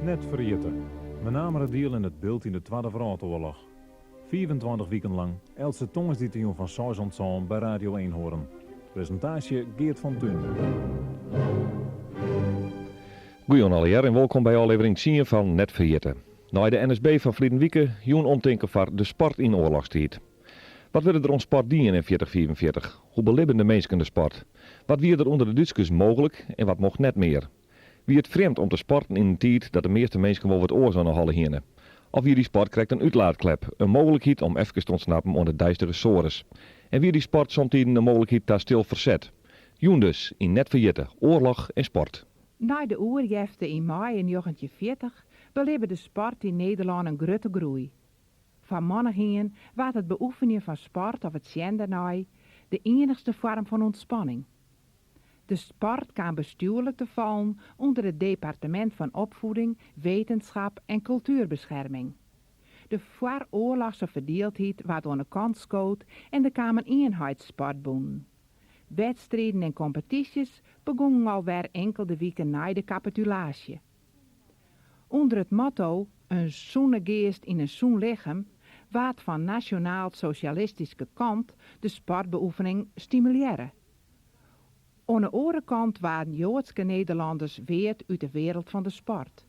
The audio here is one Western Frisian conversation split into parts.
Net ferjitte, Menameradiel en it Bilt yn de Twadde Wrâldoarloch. 25 wiken lang, eltse tongersdeitejûn fan seis oant sân by Radio Eenhoorn. Presintaasje Geert van Tunen. Goejûn allegear en wolkom by ôflevering tsien fan Net Ferjitte. Nei de NSB fan ferleden wike, jûn omtinken foar de sport yn oarlochstiid. Wat wurde der oan sport dien yn fjirtich fiifenfjirtich? Hoe belibben de minsken de sport? Wat wie der ûnder de Dútskers mooglik en wat mocht net mear? Wie it frjemd om te sporten yn in tiid dat de measte minsken wol wat oars oan 'e holle hiene? Of wie dy sport krekt in útlaatklep, in mooglikheid om efkes te ûntsnappen oan de deistige soares? En wie dy sport somtiden in mooglikheid ta stil ferset? Jûn dus, yn Net Ferjitte, oarloch en sport. Nei de oerjefte yn maaie njoggentjinhûndertfjirtich belibbe de sport yn Nederlân in grutte groei. Foar mannichien waard it beoefenjen fan sport of it sjen dêrnei de iennichste foarm fan ûntspanning. De sport kaam bestjoerlik te fallen ûnder it Departemint fan Opvoeding, Wetenschap en Cultuurbescherming. De foaroarlochse ferdieldheid waard oan 'e kant skood en der kamen ienheidssportbûnen. Wedstriden en kompetysjes begûnen alwer inkelde wiken nei de kapitulaasje. Under it motto In sûne geast yn in sûn lichem waard fan nasjonaal-sosjalistyske kant de sportbeoefening stimulearre. Oan 'e oare kant waarden Joadske Nederlanners weard út de wereld fan de sport.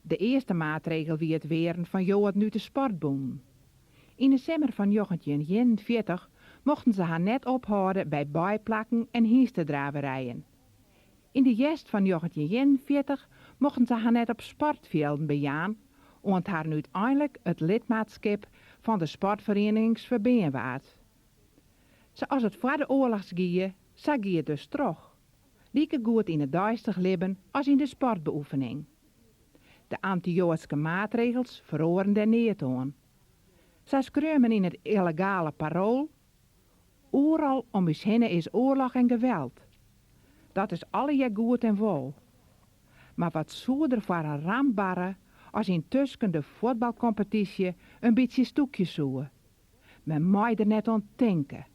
De earste maatregel wie it wearen fan Joaden út de sportbûnen. Yn 'e simmer fan njoggentjinhûndertienenfjirtich mochten se har net ophâlde by baaiplakken en hynstedraverijen. Yn de hjerst fan njoggentjinhûndertienenfjirtich mochten se har net op sportfjilden bejaan, oant harren úteinlik it lidmaatskip fan de sportferienings ferbean waard. Sa as it foar de oarlochs gie, sa gie it dus troch. Likegoed yn it deistich libben as yn de sportbeoefening. De anty-Joadske maatregels feroaren dêr neat oan. Sa skreau men yn it yllegale Parool, Oeral om ús hinne is oarloch en geweld. Dat is allegear goed en wol. Mar wat soe der foar in ramp barre as yntusken de fuotbalkompetysje in bytsje stûkje soe? Men mei der net oan tinke.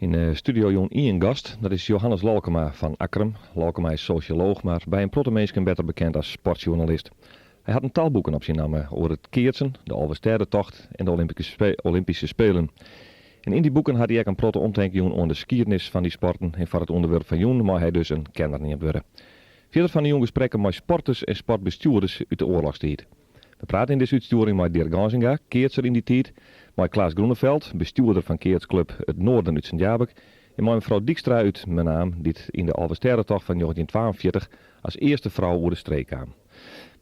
Yn de studio jûn ien gast, dat is Johannes Lolkema fan Akkrum. Lolkema is sosjolooch, mar by in protte minsken better bekend as sportsjoernalist. Hy hat in tal boeken op syn namme oer it keatsen, de Alvestêdetocht en de Olympyske Spelen. En yn dy boeken hat hy ek in protte omtinken jûn oan de skiednis fan dy sporten en foar it ûnderwurp fan jûn mei hy dus in kenner neamd wurde. Fierder fan de jûn gesprekken mei sporters en sportbestjoerders út de oarlochstiid. We prate yn dizze útstjoering mei Dirk Ganzinga, keatser yn dy tiid, mei Klaas Groeneveld, bestjoerder fan keatsklup It Noarden út Sint Jabik en mei mefrou Dykstra út Menaam, dy't yn de Alvestêdetocht fan njoggentjintwaenfjirtich as earste frou oer de streek kaam.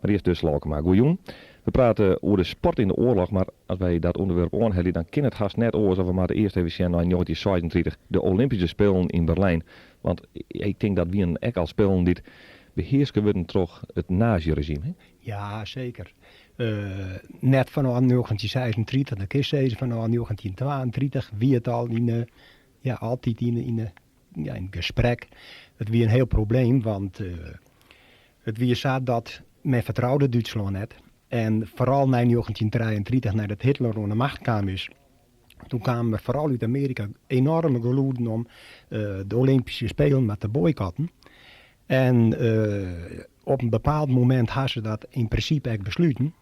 Mar earst dus Lolkema, goejûn. We prate oer de sport yn de oarloch, mar as wy dat ûnderwurp oanhelje dan kin it hast net oars of we moatte earst even sjen nei njoggentjinseisentritich, de Olympyske Spelen yn Berlijn. Want ik tink dat wienen ek al spelen dy't behearske wurden troch it nazi-rezjym, hè? Ja, seker. Net fanôf njoggentjinseisentritich, dan kinst sizze fanôf njoggentjintwaentritich wie it al yn de, ja, altyd yn de, yn de, ja, yn it gesprek. It wie in hiel probleem, want it wie sa dat men fertroude Dútslân net. En foaral nei njoggentjintrijeentritich, neidat Hitler oan de macht kaam is, toen kamen der foaral út Amearika enoarme gelûden om de Olympyske Spelen mar te boykotten. En op in bepaald momint ha se dat yn prinsipe ek besluten.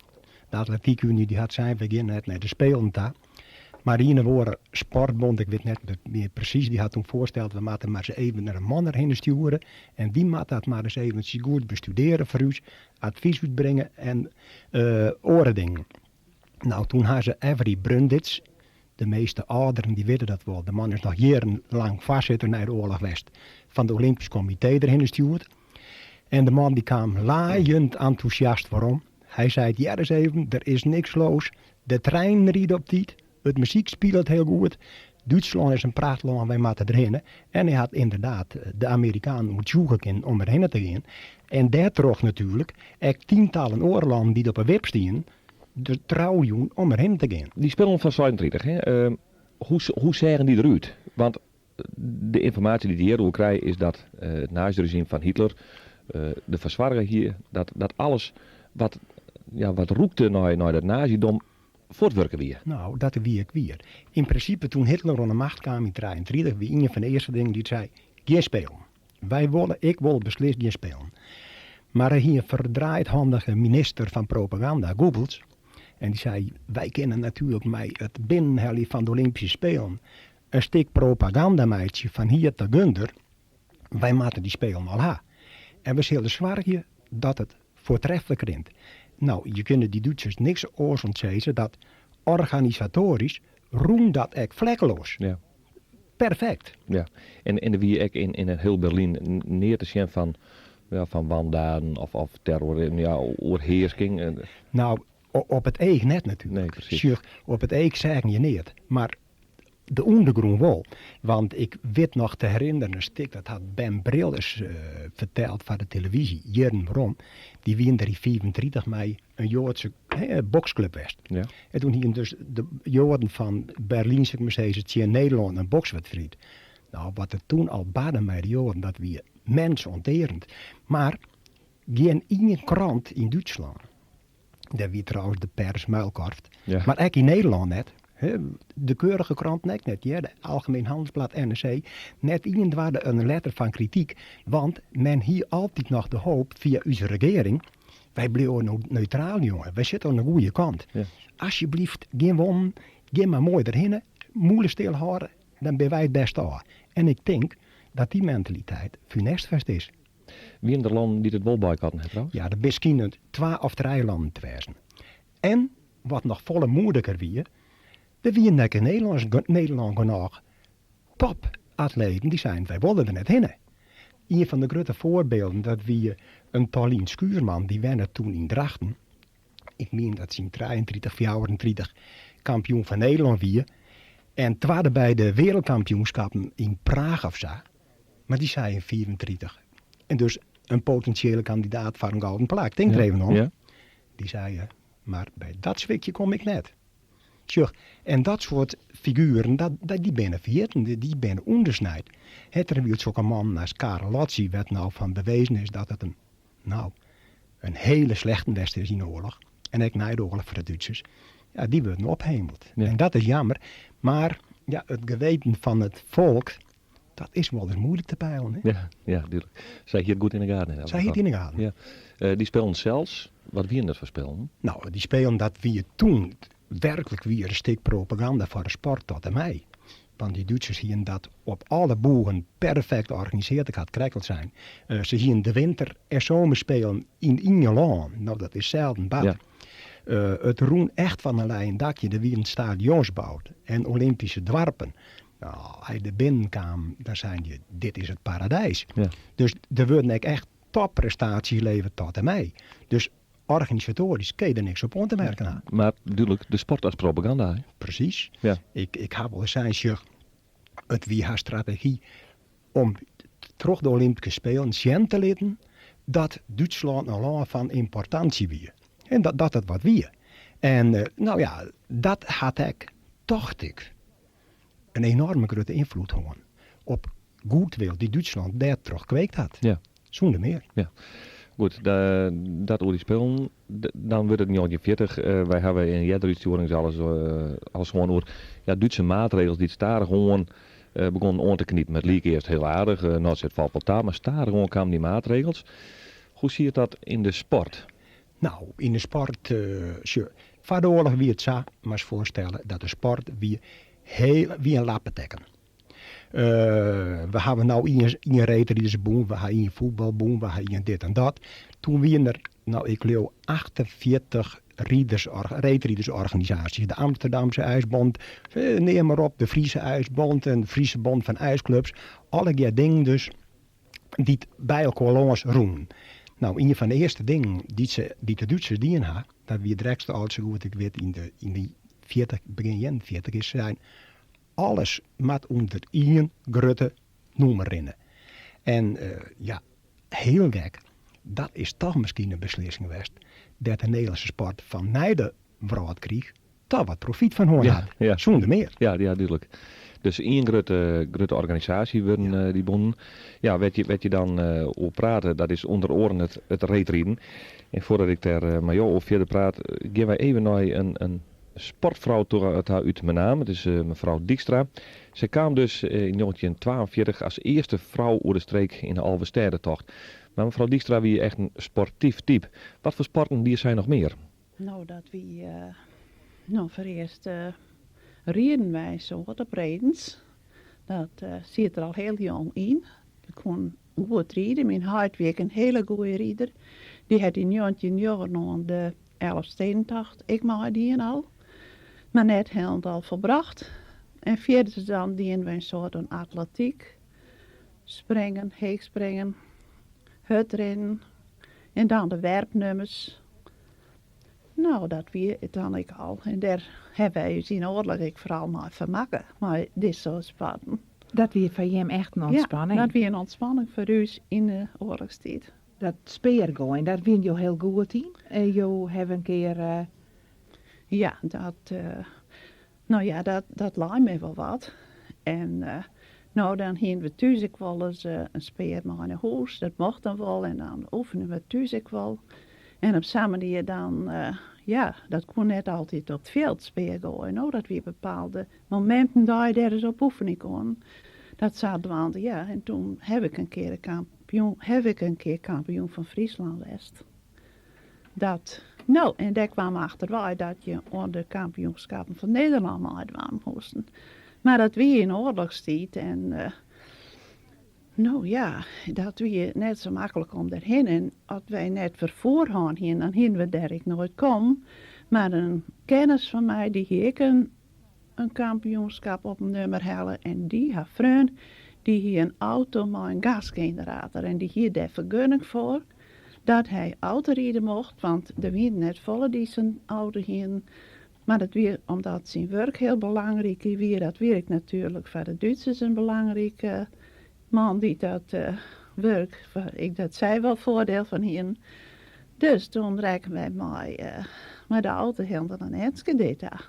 De Atletykuny dy hat sein, wy gean net nei de Spelen ta. Mar ien of oare sportbond, ik wit net mear presys, dy hat toen foarsteld, we moatte mar ris even in man derhinne stjoere en dy moat dat mar ris eventsjes goed bestudearje foar ús, advys útbringe en oare dingen. Nou, toen ha se Avery Brundage, de measte âlderen dy witte dat wol, de man is noch jierrenlang foarsitter nei de oarloch west fan it Olympysk Komitee derhinne stjoerd. En de man dy kaam laaiend entûsjast werom. Hy sei, hear ris even, der is niks los, de treinen ride op tiid, it muzyk spilet hiel goed, Dútslân is in prachtlân, wy moatte derhinne. En hy hat ynderdaad de Amerikanen oertsjûge kinnen om derhinne te gean. En dêrtroch natuerlik ek tientallen oare lannen dy't op 'e wip stienen, de trou jûn om derhinne te gean. Dy spullen fan seisentritich, hè, hoe seagen dy derút? Want de ynformaasje dy't ik hjiroer krij is dat it nazi-rezjym fan Hitler derfoar soarge hie dat alles wat, ja, wat rûkte nei dat nazidom fuortwurke wie. No, dat wie ek wier. Yn prinsipe toen Hitler oan de macht kaam yn trijeentritich wie ien fan de earste dingen dy't sei, gjin spelen. Wy wolle, ik wol beslist gjin spelen. Mar hy hie in ferdraaid handige minister fan propaganda, Goebbels, en dy sei, wy kinne natuerlik mei it binnenheljen fan de Olympyske Spelen in stik propaganda meitsje fan hier ta Gunder, wy moatte dy Spelen al ha. En we sille soargje dat it foartreflik rint. No, je kinne dy Dútsers niks oars ûntsizze dat organisatoarysk rûn dat ek flekkeloas. Ja. Perfekt. Ja, en, en der wie ek yn, yn hiel Berlyn neat te sjen fan, ja, fan wandaden of, of terror, ja, oerhearsking. No, op it each net natuerlik. Nee, presys. Sjoch, op it each seagen je neat. Mar de ûndergrûn wol. Want ik wit noch te herinneren in stik, dat hat Ben Bril ris ferteld foar de televyzje, jierren werom. Dy wienen der yn 35 mei in Joadse boksklub west. Ja. En toen hienen dus de Joaden fan Berlyn, sil ik mar sizze, tsjin Nederlân in bokswedstriid. No, wat der toen al barde mei de Joaden, dat wie mensonterend. Mar gjin ien krant yn Dútslân, dêr wie trouwens de pers muilkorft, Ja. mar ek yn Nederlân net, de keurige kranten ek net, hear, de Algemeen Handelsblad, NRC, net ien doarde in letter fan krityk, want men hie altyd noch de hoop fia ús regearing, wy bliuwe no neutraal jonge, wy sitte oan de goede kant. Ja. Asjebleaft, gjin wonnen, gean mar moai derhinne, mûle stil hâlde, dan binne wy it bêst ôf. En ik tink dat dy mentaliteit funest west is. Wienen der lannen dy't it wol boykotten ha trouwens? Ja, der binne skynend twa of trije lannen te wêzen. En wat noch folle moediger wie, der wienen ek yn Nederlân genôch topatleten dy seinen wy wolle der net hinne. Ien fan de grutte foarbylden dat wie in Paulien Schuurman, dy wenne toen yn Drachten. Ik mien dat sy yn 33, 34 kampioen fan Nederlân wie en twadde by de wereldkampioenskappen yn Praag of sa. Mar dy sei yn 35 en dus in potinsjele kandidaat foar in gouden plak, tink der even om. Ja. Dy sei, mar by dat swikje kom ik net. Sjoch, en dat soart figueren, dat, dy binne ferjitten, dy binne ûndersnijd. Hè, terwyl sokke mannen as Karel Lotsy, wêr't no fan bewezen is dat it in, no, in hiele slechten west is yn de oarloch, en ek nei de oarloch foar de Dútsers, ja, dy wurden ophemeld. Ja. En dat is jammer, mar ja, it geweten fan it folk, dat is wolris moeilik te peilen. Hè? Ja, ja, dúdlik. Sy hie it goed yn de gaten. Sy hie it yn de gaten. Ja. Dy spelen sels, wat wienen dat foar spelen? No, dy spelen dat wie toen werklik wie in stik propaganda foar de sport tot en mei. Want dy Dútsers hienen dat op alle boegen perfekt organisearre, ik ha it krekt al sein. Se hienen de winter- en zomerspelen yn ien lân. No, dat is selden bard. Ja. It rûn echt fan in leien dakje. Der wienen stadions boud en Olympyske doarpen. No, as je der binnen kaam, dan seinen je, dit is it paradys. Ja. Dus der wurden ek echt topprestaasjes levere tot en mei. Dus organisatoarysk kin je der niks op oan te merken ha. Mar dúdlik, de sport as propaganda, hè? Presys. Ja. Ik ha wolris sein, sjoch, it wie har strategy om troch de Olympyske Spelen sjen te litten dat Dútslân in lân fan ymportânsje wie. En dat dat it wat wie. En no ja, dat hat ek, tocht ik, in enoarme grutte ynfloed hân op goedwil dy't Dútslân dêrtroch kweekt hat. Ja. Sûnder mear. Ja. Goed, dat oer dy spullen. Dan wurdt it 1940. Wy hawwe yn eardere útstjoerings alles, alles hân oer ja, Dútse maatregels dy't stadichoan begûnen oan te knipen. It like earst hiel aardich, no it falt wol ta, mar stadichoan kamen dy maatregels. Hoe siet dat yn de sport? No, yn de sport, sjoch, foar de oarloch wie it sa, moatst foarstelle, dat de sport wie heel, wie in lappetekken. We hawwe no ien reedridersbûn, we ha ien fuotbalbûn, we ha ien dit en dat. Toen wienen der, no ik leau 48 reedridersorganisaasjes. De Amsterdamse IJsbond, neam mar op, de Friese IJsbond en de Friese Bond van IJsclubs. Allegear dingen dus dy't by elkoar lâns rûnen. No, ien fan de earste dingen dy't se, dy't de Dútsers dien ha, dat wie drekst al sa goed ik wit yn de, yn de 40, begjin 41, is sein, alles moat ûnder ien grutte nûmer rinne. En ja, hiel gek, dat is toch miskien in beslissing west dêr't de Nederlânske sport fan nei de wrâldkriich toch wat profyt fan hân hat. Ja. Sûnder mear. Ja, ja, dúdlik. Dus ien grutte, grutte organisaasje wurden ja. dy bûnen. Ja, wêr't je, wêr't je dan oer prate, dat is ûnder oaren it, it reedriden. En foardat ik dêr mei jo oer fierder praat, gean wy even nei in, in sportfrou ta út Menaam. It is mefrou Dykstra. Sy kaam dus yn njoggentjintwaenfjirtich as earste frou oer de streek yn de Alvestêdetocht. Mar mefrou Dykstra wie echt in sportyf typ. Wat foar sporten die sy noch mear? No, dat wie, no foarearst rieden wy in soad op redens. Dat siet der al hiel jong yn. Ik koe goed ride. Myn heit wie ek in hiele goede rider. Dy hat yn njoggentjin njoggen oan de Elfstedentocht ek meidien al, mar net hielendal folbrocht. En fierders dan dienen we in soad oan atletyk, springen, heechspringen, hurdrinnen en dan de werpnummers. No, dat wie it dan ek al. En dêr hawwe wy ús yn 'e oarloch ek foaral mei fermakke, mei dizze soart sporten. Dat wie foar jim echt in ûntspanning? Ja, dat wie in ûntspanning foar ús yn de oarlochstiid. Dat speargoaien, dêr wienen jo hiel goed yn. Jo hawwe in kear. Ja, dat, no ja, dat lei my wol wat. En no, dan hienen we thús ek wolris in spear mei nei hûs. Dat mocht dan wol en dan oefenen we thús ek wol. En op sa'n manier dan, ja, dat koe net altyd op it fjild speargoaien, no. Dat wie bepaalde mominten dat je dêr ris op oefenje koenen. Dat sadwaande, ja. En toen haw ik in kear kampioen, haw ik in kear kampioen fan Fryslân west. Dat, no, en dêr kwam achterwei dat je oan de kampioenskappen fan Nederlân meidwaan moasten. Mar dat wie yn oarlochstiid en no ja, dat wie net sa maklik om dêrhinne. En as wy net ferfoer hân hienen, dan hienen we dêr ek noait kommen. Mar in kennis fan my, dy hie ek in kampioenskap op in nummer helle en dy har freon, dy hie in auto mei in gasgenerator en dy hie dêr fergunning foar dat hy autoride mocht, want der wienen net folle dy't sa'n auto hienen. Mar dat wie omdat syn wurk hiel belangryk wie, dat wie ek natuerlik foar de Dútsers in belangrike man dy't dat wurk, ek dat sy wol foardiel fan hienen. Dus toen rekken wy mei de auto hielendal nei Enschede ta.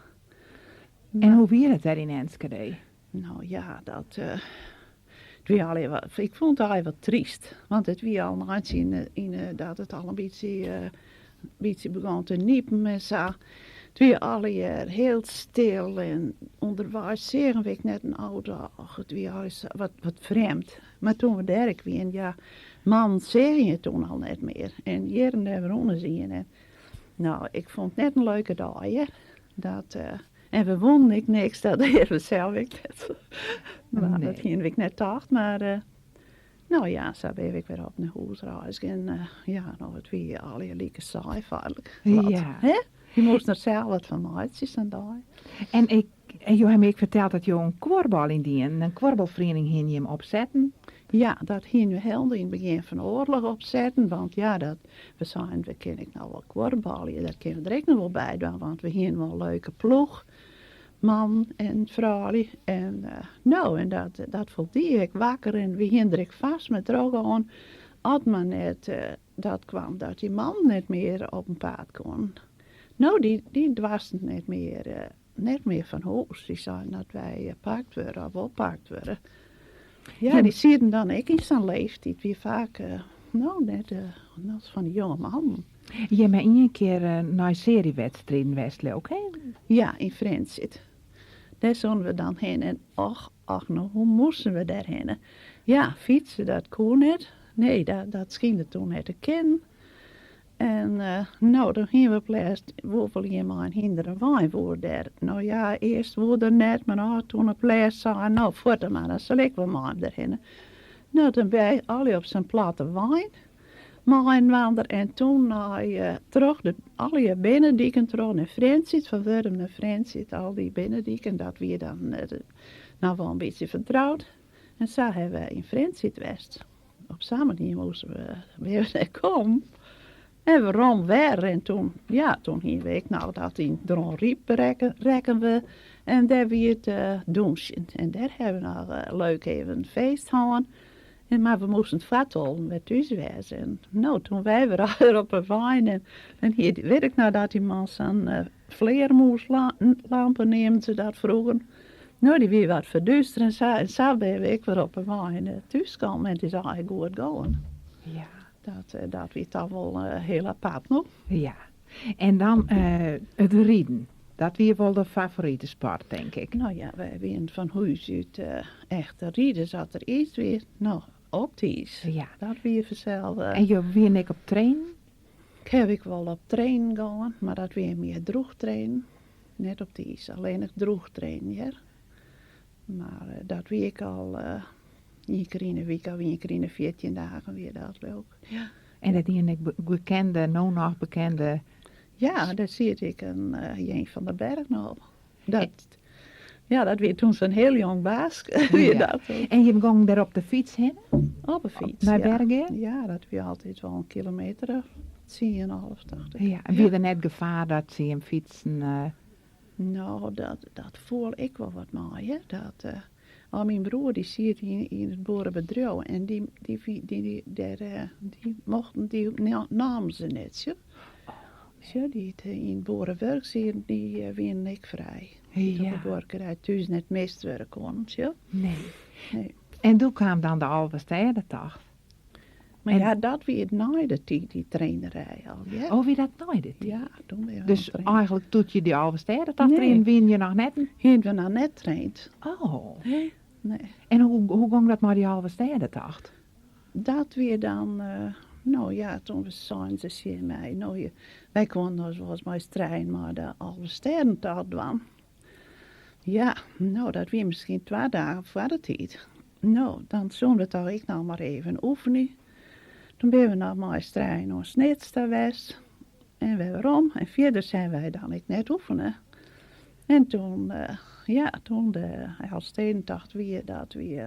En hoe wie it dêr yn Enschede? No ja, dat it wie allegear wat, ik fûn it allegear wat tryst. Want it wie al neitsje yn dat it al in bytsje begûn te nipen en sa. It wie allegear hiel stil en ûnderweis seagen we ek net in auto. Och, it wie allegear sa wat frjemd. Mar toen we dêr ek wienen, ja, mannen seagen je toen al net mear. En hjir en dêr rûn ris ien en no, ik fûn it net in leuke dei, hear. Dat, en we wûnen ek niks, dat hearre we sels ek net. Mar dat hiene we ek net tocht, mar no ja, sa binne we ek wer op nei hûs reizge. En ja, no, it wie allegear like saai feitlik. Ja. Hè? Je moasten der sels wat fan meitsje sa'n dei. En ik, en jo hawwe my ek ferteld dat jo in kuorbal yn dienen, in kuorbalferiening hiene jim opsetten. Ja, dat hiene we hielendal yn it begjin fan de oarloch opsetten, want ja, dat, we seinen we kinne ek noch wol kuorbalje, dat kinne we der ek noch wol by dwaan, want we hiene wol in leuke ploech, mannen en froulju. En no, en dat, dat foldie ek wakker en we hiene der ek fêst mei trochgien, as mar net dat kwam dat dy mannen net mear op 'en paad koenen. No, dy, dy doarsten net mear, net mear fan hûs. Dy seinen dat wy pakt wurde of oppakt wurde. Ja, dy sieten dan ek yn sa'n leeftiid, wie faak, no, net, net fan de jonge mannen. Jim ha ien kear nei seriewedstriden west, leau ik, hè? Ja, yn Frjentsjer. Dêr soenen we dan hinne en och, och, no, hoe moasten we dêr hinne? Ja, fytse, dat koe net. Nee, dat, dat skynde toen net te kinnen. En no, dan hiene we op lêst woe wol ien mei in hynder en wein woe dêr. No ja, earst woe er net, mar no, toen op lêst sei er, no, fuort dan mar, dan sil ik wol mei him derhinne. No, toen wy allegear op sa'n platte wein mei-inoar en toen nei troch de allegear binnendiken troch nei Frjentsjer, fan Wurdum nei Frjentsjer, al dy binnendiken, dat wie dan noch wol in bytsje fertroud. En sa hawwe wy yn Frjentsjer west. Op sa'n manier moasten we wer dêr kommen. En werom wer. En toen, ja, toen hiene we ek noch dat yn Dronryp rekken we. En dêr wie it dûnsjen. En dêr hawwe we noch leuk even in feest hân. En, mar we moasten foar tolven wer thús wêze. En no, toen wy wer op 'e wein en en hie, wit ik noch dat dy man sa'n flearmûslampe neamden se dat froeger. No, dy wie wat ferdústere en sa. En sa binne we ek wer op 'e wein thús kommen. En it is allegear goed gongen. Dat wie toch wol hiel apart, no. Ja. En dan it riden. Dat wie wol de favorite sport, tink ik. No ja, wy wienen fan hûs út echte riders as der iis wie. No, op 't iis. Ja. Dat wie fansels. En jo wienen ek op trainen? Ik haw ek wol op trainen gien, mar dat wie mear droech trainen. Net op 't iis, allinnich droech trainen hear. Mar dat wie ek al ien kear yn 'e wike of ien kear yn 'e 14 dagen wie dat leau ik. Ja. En dat dienen ek bekende, no noch bekende. Ja, dêr siet ek in Jeen van der Berg noch. Dat, ja, dat wie toen sa'n hiel jong baaske. Wie dat. En jim gongen dêr op de fyts hinne? Op 'e fyts, Nei ja. Wergea? Ja, dat wie altyd wol in kilometer of tsien, alve, tocht ik. Ja, en wie der net gefaar dat se jim fytsen... No, dat, dat foel ek wol wat mei, hè. Dat, oh, myn broer dy siet yn, yn it boerebedriuw en dy, dy, dy, dy, dêr, dy mochten, dy namen se net, sjoch. Sjoch, dy't yn it boerewurk sieten, dy wienen ek frij. Dy't op de buorkerij thús net mist wurde koenen, sjoch. Nee. Nee. En doe kaam dan de Alvestêdetocht. Mar ja, dat wie it nei de tiid, dy trainerij al, hear. Oh, wie dat nei de tiid? Ja, toen binne we Dus traind. eigenlik doe't je dy Alvestêdetocht Nee. trainen, wienen je noch net in... Hienen we noch net traind. Oh. Nee, nee. En hoe, hoe gong dat mei dy Alvestêdetocht? Dat wie dan, no ja, toen seinen se tsjin my, no je, wy koenen nochris wolris mei ús trijen mei de Alvestêdentocht dwaan. Ja, no dat wie miskien twa dagen foar de tiid. No, dan soenen we toch ek noch mar even oefenje. Toen binne we noch mei ús trijen oan Snits ta west en wer werom. En fierder zijn wy dan ek net oefene. En toen, ja, toen de Elfstedentocht wie, dat wie,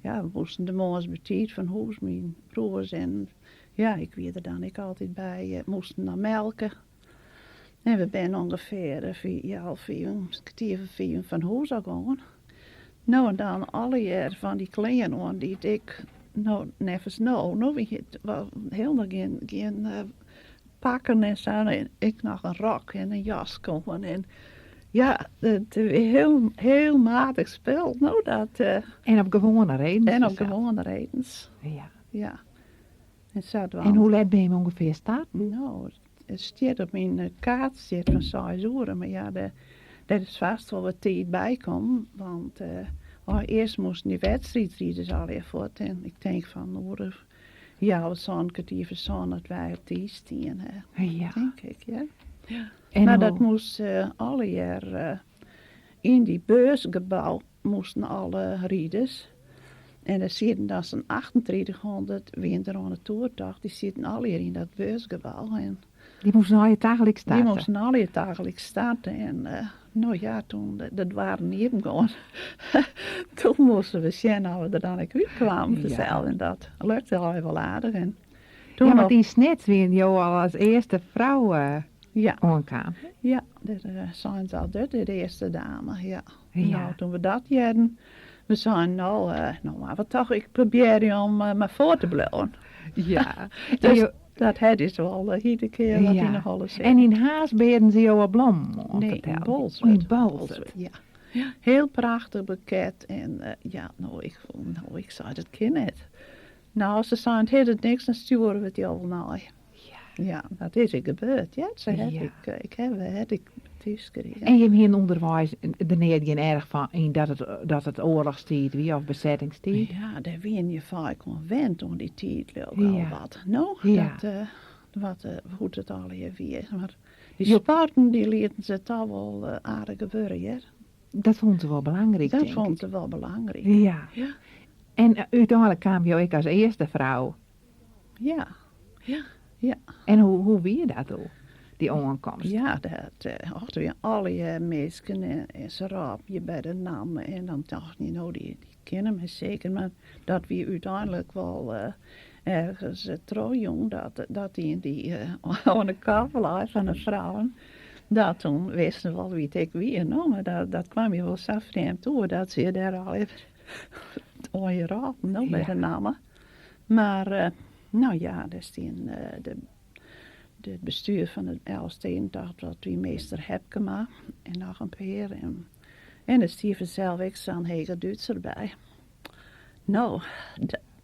ja, we moasten de moarns betiid fan hûs, myn broers en ja, ik wie der dan ek altyd by, moasten noch melke. En we binne ûngefear healwei fiven, kertier foar fiven fan hûs ôf gongen. No en dan allegear fan dy klean oan dy't ik, no neffens no, no wie it wel hielendal gjin, gjin pakken en sa. En ik noch in rok en in jaske oan en ja, it wie hiel, hiel matich spul, no dat. En op gewoane redens? En op gewoane redens. Ja. Ja. En sadwaande. En hoe let binne jim ûngefear start? No, it stiet op myn kaart stiet fan seis oere, mar ja, dêr is fêst wol wat tiid by kommen, want oh, earst moasten dy wedstriidriders allegear fuort en ik tink fan oere healwei sân, kertier foar sân dat wy op 't iis stien ha. Ja. Tink ik, ja. Ja. En Mar dat moast allegear yn dy beursgebou moasten alle riders. En der sieten dan sa'n achtentritichhûndert wienen der oan de toertocht, dy sieten allegear yn dat beursgebou. En Dy moasten allegear tagelyk starte? Dy moasten allegear tagelyk starte. En no ja, toen de doarren iepen gongen, toen moasten we sjen oft we der dan ek út kwamen fansels. En dat lukte allegear wol aardich. En toen Ja, want op yn Snits wienen jo al as earste frou oankaam. Ja, dêr seinen se al, dit is de earste dame, ja. Ja. No, toen we dat hearden, we seinen, no, no moatte we toch ek probearje om mar foar te bliuwen. Ja. Dus En jo dat hat ús wol iedere kear wat Ja. yn 'e holle sitten. En yn Harns bearden se jo al blommen oan Nee, yn fertelde. Bolsward. Oh, yn Bolsward. Ja. Hiel prachtich boeket en ja, no, ik fûn, no, ik sei, dat kin net. No, se seinen, it hinderet niks, dan stjoere we it jo wol nei. Ja. Ja, dat is ek gebeurd, ja. Se hat Ja. ek, ik ha, hat ik thús krigen. En jim hienen ûnderweis der neat gjin erch fan yn dat it, dat it oarlochstiid wie of besettingstiid? Ja, dêr wienen je faak oan wend oan dy tiid leau ik al Ja. wat, no? Ja. Dat, wat, hoe't it allegear wie. Mar dy Jo- sporten, dy lieten se toch wol aardich gewurde, hear. Dat fûnen se wol belangryk, Dat tink ik. fûnen se wol belangryk. Ja. Ja. En úteinlik kaam jo ek as earste frou. Ja, ja, ja. En hoe, hoe wie dat doe, dy oankomst? Ja, dat, och, der wienen allegear minsken en, en se rôpen je by de namme en dan tochten je, no, dy, dy kinne my seker, mar dat wie úteinlik wol ergens trochjûn dat, dat ien dy oan de kop lei fan de frouwen. Dat toen wisten wol wie't ik wie, no, mar dat, dat kwam je wol sa frjemd oer dat se je dêr allegear oan je rôpen, no, by Ja. de namme. Mar, no ja, dêr stienen de, de, it bestjoer fan de Elfstedentocht, dat wie meester Hepkema en noch in pear. En, en der stie fansels ek sa'n hege Dútser by. No,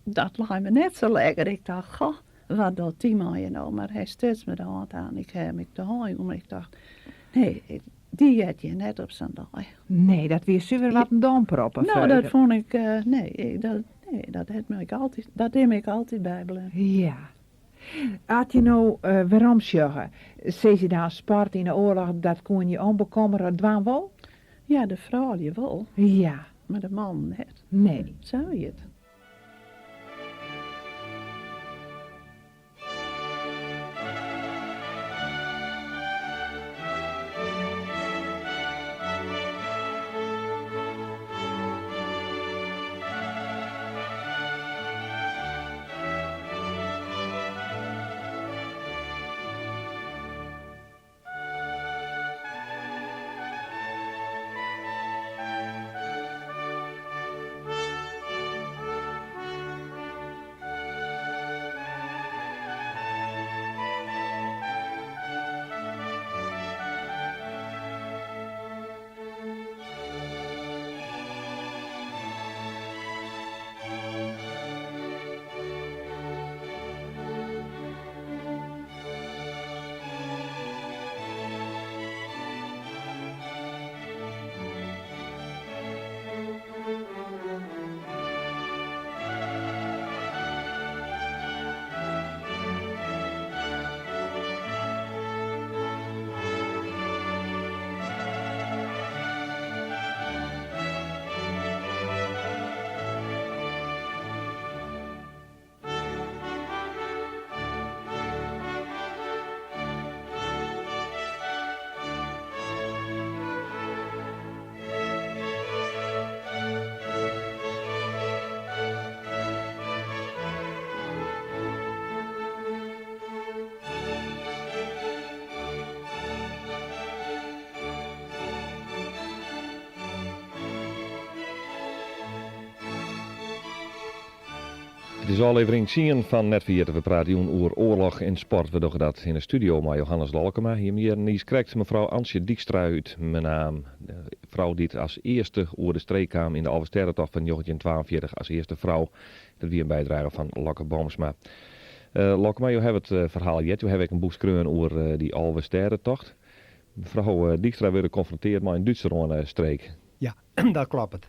dat lei my net sa lekker. Ik tocht, goh, wat docht dy mei je no? Mar hy stuts my de hân oan. Ik ha him ek de hân jûn, mar ik tocht, nee, ik. Dy heart hjir net op sa'n dei. Nee, dat wie suver wat in domper op 'e No, dat fûn ik, nee, dat, nee, dat hat my ek altyd, dat is my ek altyd bybleaun. Ja. As je no werom sjogge, sizze je dan sport yn de oarloch, dat koene je ûnbekommere dwaan wol? Ja, de froulju wol. Ja. Mar de mannen net. Nee. Sa wie it. It is ôflevering tsien fan Net Ferjitte. We prate jûn oer oarloch en sport. We dogge dat yn 'e studio mei Johannes Lolkema. Jim hearden niiskrekt mefrou Antsje Dykstra út Menaam. De frou dy't as earste oer de streek kaam yn de Alvestêdetocht fan njoggentjintwaenfjirtich as earste frou. Dat wie in bydrage fan Lokke Boomsma. Lolkema, jo hawwe it ferhaal heard. Jo hawwe ek in boek skreaun oer dy Alvestêdetocht. Mefrou Dykstra wurde konfronteard mei in Dútser oan 'e streek. Ja, dat kloppet.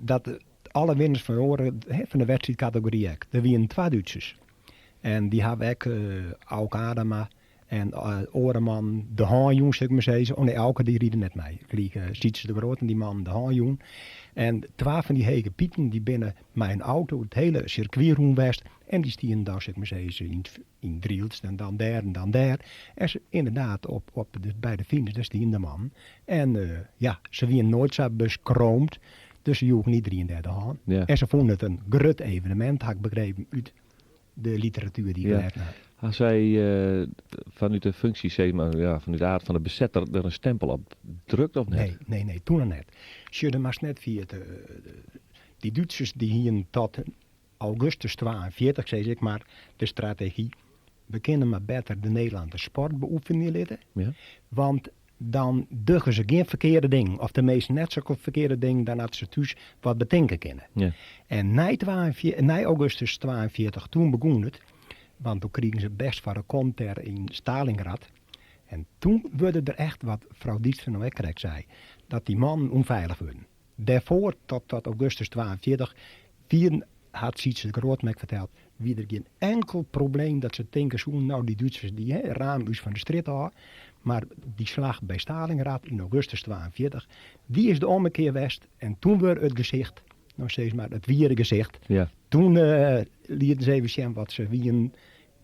Dat alle winners fan oare, fan de wedstriidkategory ek. Der wienen twa Dútsers. En dy hawwe ek Auke Adema en oare mannen de hân jûn, sil ik mar sizze. Oh nee, Auke dy ride net mei. Gelyk Sietse de Groot en dy mannen de hân jûn. En twa fan dy hege pieten dy binne mei in auto it hiele sirkwy rûn west. En dy stienen dan, sil ik mar sizze, yn yn Drylts en dan dêr en dan dêr. En se, ynderdaad, op, op de, by de finish, dêr stienen de mannen. En ja, se wienen noait sa beskroomd, dus se joegen iderien dêr de hân. Ja. En se fûnen it in grut evenemint, ha ik begrepen út de literatuer dy't ik Ja. lêzen ha. Ha sy fanút de funksje, sis mar, ja, fanút de aard fan de besetter der in stempel op drukt of net? Nee, nee, nee, toen noch net. Sjoch, do moatst net ferjitte, dy Dútsers dy hienen tot Augustus 42 sis ik mar, de strategy, we kinne mar better de Nederlanners sport beoefenje litte, Ja. want dan dogge se gjin ferkearde dingen, of teminsten net sokke ferkearde dingen dan dat se thús wat betinke kinne. Ja. En nei nei augustus 42, toen begûn it, want doe krigen se best foar de kont dêr yn Stalingrad, en toen wurde der echt, wat frou Dykstra no ek krekt sei, dat dy mannen ûnfeilich wurden. Dêrfoar, tot tot augustus 42, wienen, hat Sietse de Groot my ek ferteld, wie der gjin enkel probleem dat se tinke soenen, nou dy Dútsers dy hè, ramen ús fan de strjitte ôf. Mar dy slach by Stalingrad yn augustus 42, dy is de ommekear west en toen wurd it gesicht, no sis mar it wiere gesicht, Ja. toen lieten se even sjen wat se wienen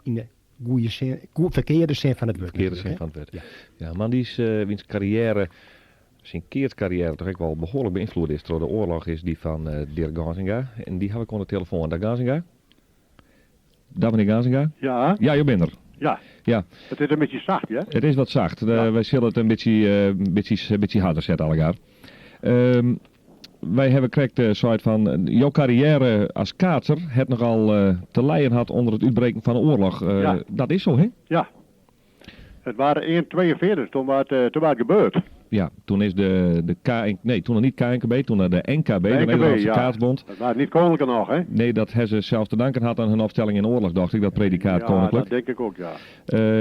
yn de goede sin, goe, ferkearde sin fan it wurd. Ferkearde sin fan it wurd. Ja, man dy's wiens karriêre syn keatskarriêre toch ek wol behoarlik beynfloede is troch de oarloch is dy fan Dirk Ganzinga. En dy haw ik oan de telefoan. Dag Ganzinga. Dag menear Ganzinga. Ja. Ja, jo binne der. Ja. Ja. It is in bytsje sacht, hear. It is wat sacht. Ja. Wy sille it in bytsje, bytsje, bytsje harder sette allegear. Wy hawwe krekt sein fan jo karriêre as keatser hat nochal te lijen hat ûnder it útbreken fan de oarloch. Ja. Dat is so, hè? Ja. It waard ein 42, toen waard, toen waard gebeurd. Ja, toen is de, de K, nee, toen nog niet KNKB, toen de NKB, de, de Nederlandse ja. Kaatsbond. Dat waren niet koninklijk nog, hè? Nee, dat hebben ze zelfs te danken had aan hun opstelling in oorlog, dacht ik, dat predicaat ja, koninklijk. dat denk ik ook, ja.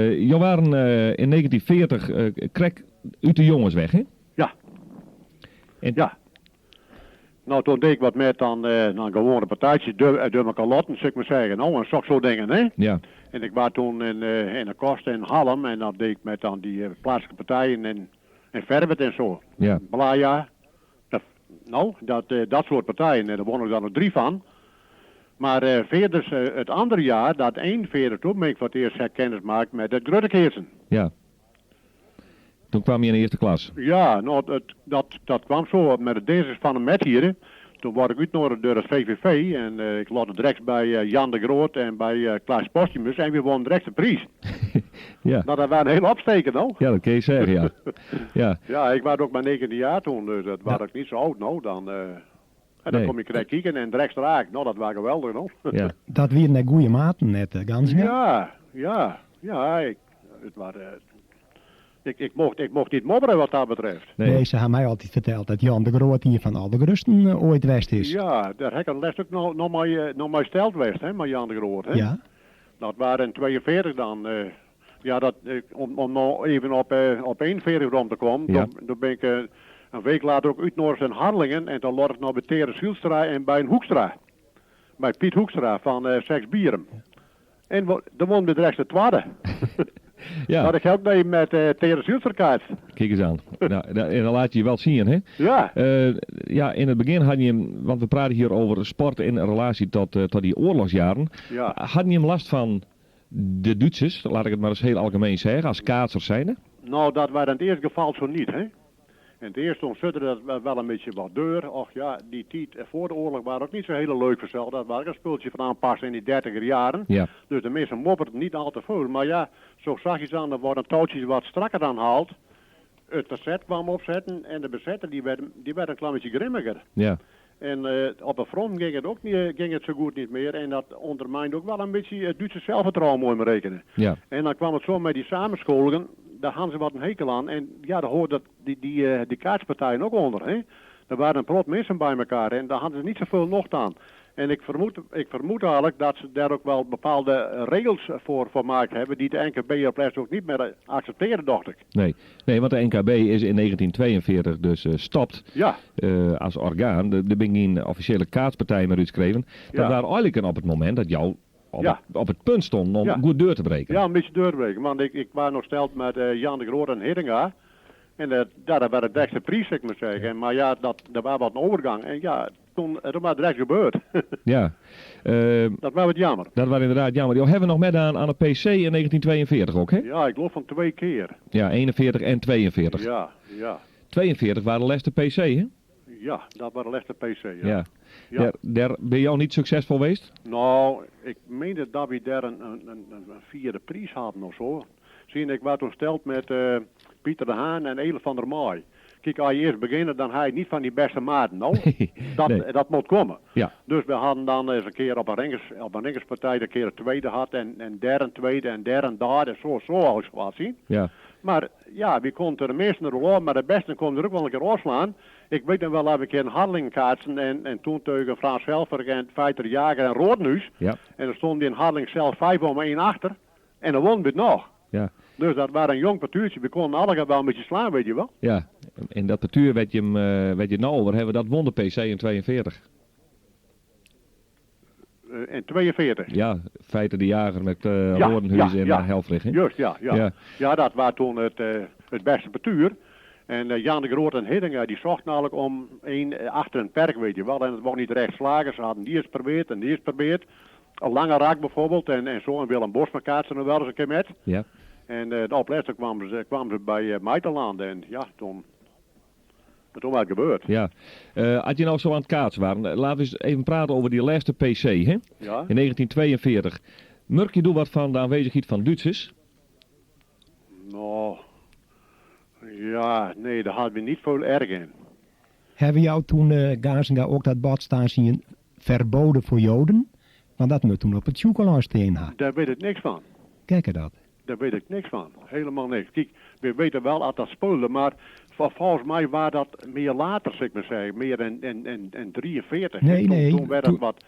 Jou waren in 1940 krek uit de jongens weg, hè? Ja. En... Ja. Nou, toen deed ik wat meer dan, dan gewone partijtjes, de, de kalotten, zou ik maar zeggen. Nou, en zulke soort dingen, hè? Ja. En ik was toen in de kost in Halm en dat deed ik met dan die plaatselijke partijen en, en Verwet en zo. Ja. Blaya. Dat, nou, dat soort partijen, en daar won ik dan nog 3 van. Maar verder, het andere jaar, dat 41, toen ben ik voor het eerst kennis gemaakt met het Gruttekeersen. Ja. Toen kwam je in de eerste klas. Ja, nou, dat kwam zo met het deze van de met hier. Toen word ik uitgenodigd door het VVV en ik lag direct bij Jan de Groot en bij Klaas Posthumus en we wonnen direct de prijs. Ja. Nou, dat waren heel opsteken, nou. Ja, dat kun je zeggen, ja. Ja. Ja, ik was ook maar 19 jaar toen, dus dat was Ja. ook niet zo oud, nou. Dan, en dan Nee. kom je direct kijken en direct raak. Nou, dat was geweldig, nou. Ja. Dat weer net goede maten net, Gansinga. Ja, ja, ja, ik, het was, ik mocht niet mopperen wat dat betreft. Nee. Nee, ze hebben mij altijd verteld dat Jan de Groot hier van alle Grusten ooit west is. Ja, daar heb ik een les ook nog maar steld geweest, hè, maar Jan de Groot, hè. Ja. Dat waren in 42 dan. Ja, dat, om nou even op 41 rond te komen, Ja. dan ben ik een week later ook uitgenodigd in Harlingen en dan lag ik nog bij Tere Zielstra en bij een Hoekstra. Bij Piet Hoekstra van Sex Bierum. En dan won we direct de tweede. Ja. Dat ik ook mee met Tere Zielstra kaart. Kijk eens aan. Nou, en dan laat je je wel zien, hè? Ja. Ja, in het begin had je hem, want we praten hier over sport in relatie tot die oorlogsjaren. Ja. Had je hem last van de Duitsers, laat ik het maar eens heel algemeen zeggen, als kaatsers zijnde? Nou, dat waren in het eerste geval zo niet, hè. In het eerste ontzettende dat wel een beetje wat deur. Och ja, die tijd voor de oorlog waren ook niet zo hele leuk verzeld. Dat was ook een spultje van aanpassen in die 30er jaren. Ja. Dus de mensen mopperden niet al te veel. Maar ja, zo zag je aan, er worden touwtjes wat strakker aan haalt. Het verzet kwam opzetten en de bezetter die werd een klein beetje grimmiger. Ja. En op de front ging het ook niet, ging het zo goed niet meer. En dat ondermijnde ook wel een beetje het Duitse zelfvertrouwen, moet je maar rekenen. Ja. En dan kwam het zo met die samenscholingen, daar hadden ze wat een hekel aan. En ja, daar hoorde die kaatspartijen ook onder. Hè? Er waren een prot mensen bij elkaar en daar hadden ze niet zoveel nocht aan. En ik vermoed eigenlijk dat ze daar ook wel bepaalde regels voor gemaakt hebben die de NKB op les ook niet meer accepteren, dacht ik. Nee. Nee, want de NKB is in 1942 dus stopt Ja. als orgaan. De ben geen officiële kaatspartij meer uitgeschreven. Dat Ja. waren eigenlijk op het moment dat jou Ja. op het punt stond om Ja. goed deur te breken. Ja, een beetje doorbreken. Want ik was nog steld met Jan de Groot en Hiddinga. En daar werd het beste prijs, zeg ik maar zeggen. En, maar ja, dat was wat een overgang. En ja, toen was het direct gebeurd. Ja. Dat was wat jammer. Dat was inderdaad jammer. Jo, hebben we nog met aan de PC in 1942 ook, hè? Ja, ik geloof van 2 keer. Ja, 41 en 42. Ja, ja. 42 waren de laatste PC, hè? Ja, dat waren de laatste PC, ja. Ja. Ja. Daar ben je al niet succesvol geweest? Nou, ik meende dat we daar een vierde prijs hadden of zo. Zie je, ik was toen steld met Pieter de Haan en Ele van der Maai. Kijk, als je eerst begint, dan ga je niet van die beste maten, nou. Nee. Dat moet komen. Ja. Dus we hadden dan eens een keer op een ringerspartij een keer een tweede gehad en derde een tweede en derde en daar en zo al wat zien. Ja. Maar ja, we konden er de meesten er wel, maar de beste konden er ook wel een keer afslaan. Ik weet nog wel dat we een keer een Harlingen kaatsen en toen tegen Frans Velver en Feiter Jager en Roodnuus. Ja. En dan stond die in Harlingen zelf 5 om 1 achter en dan won we het nog. Ja. Dus dat waren een jong partuurtje. We konden allemaal wel een beetje slaan, weet je wel. Ja, in dat partuur werd je hem werd je nou over. Hebben we dat won de PC in 42. In 42. Ja, Feiter de Jager met Ja, Roordenhuis ja, en ja. Helfrich. Hè? Juist, ja, ja. Ja. Ja, dat was toen het beste partuur. En Jan de Groot en Hiddinga, die zocht namelijk om één achter een perk, weet je wel. En het wou niet recht slagen. Ze hadden die eens geprobeerd en die eens geprobeerd. Een lange raak bijvoorbeeld. En zo. En Willem Bosma kaatste er wel eens een keer met. Ja. En op laatste kwamen ze bij mij te landen. En ja, toen was het gebeurd. Ja. Als je nou zo aan het kaatsen waren, laten we eens even praten over die laatste PC, hè? Ja. In 1942. Murk je doe wat van de aanwezigheid van Duitsers? Nou, ja, nee, daar hadden we niet veel erg in. Hebben jou toen, Gazenga, ook dat bord staan zien verboden voor Joden? Want dat moet toen op het chocola staan ha. Daar weet ik niks van. Kijk er dat. Daar weet ik niks van. Helemaal niks. Kijk, we weten wel dat dat speelde, maar Volgens mij waar dat meer later, zeg ik maar zeggen. Meer in 43. Nee, Toen, nee. toen werd het wat...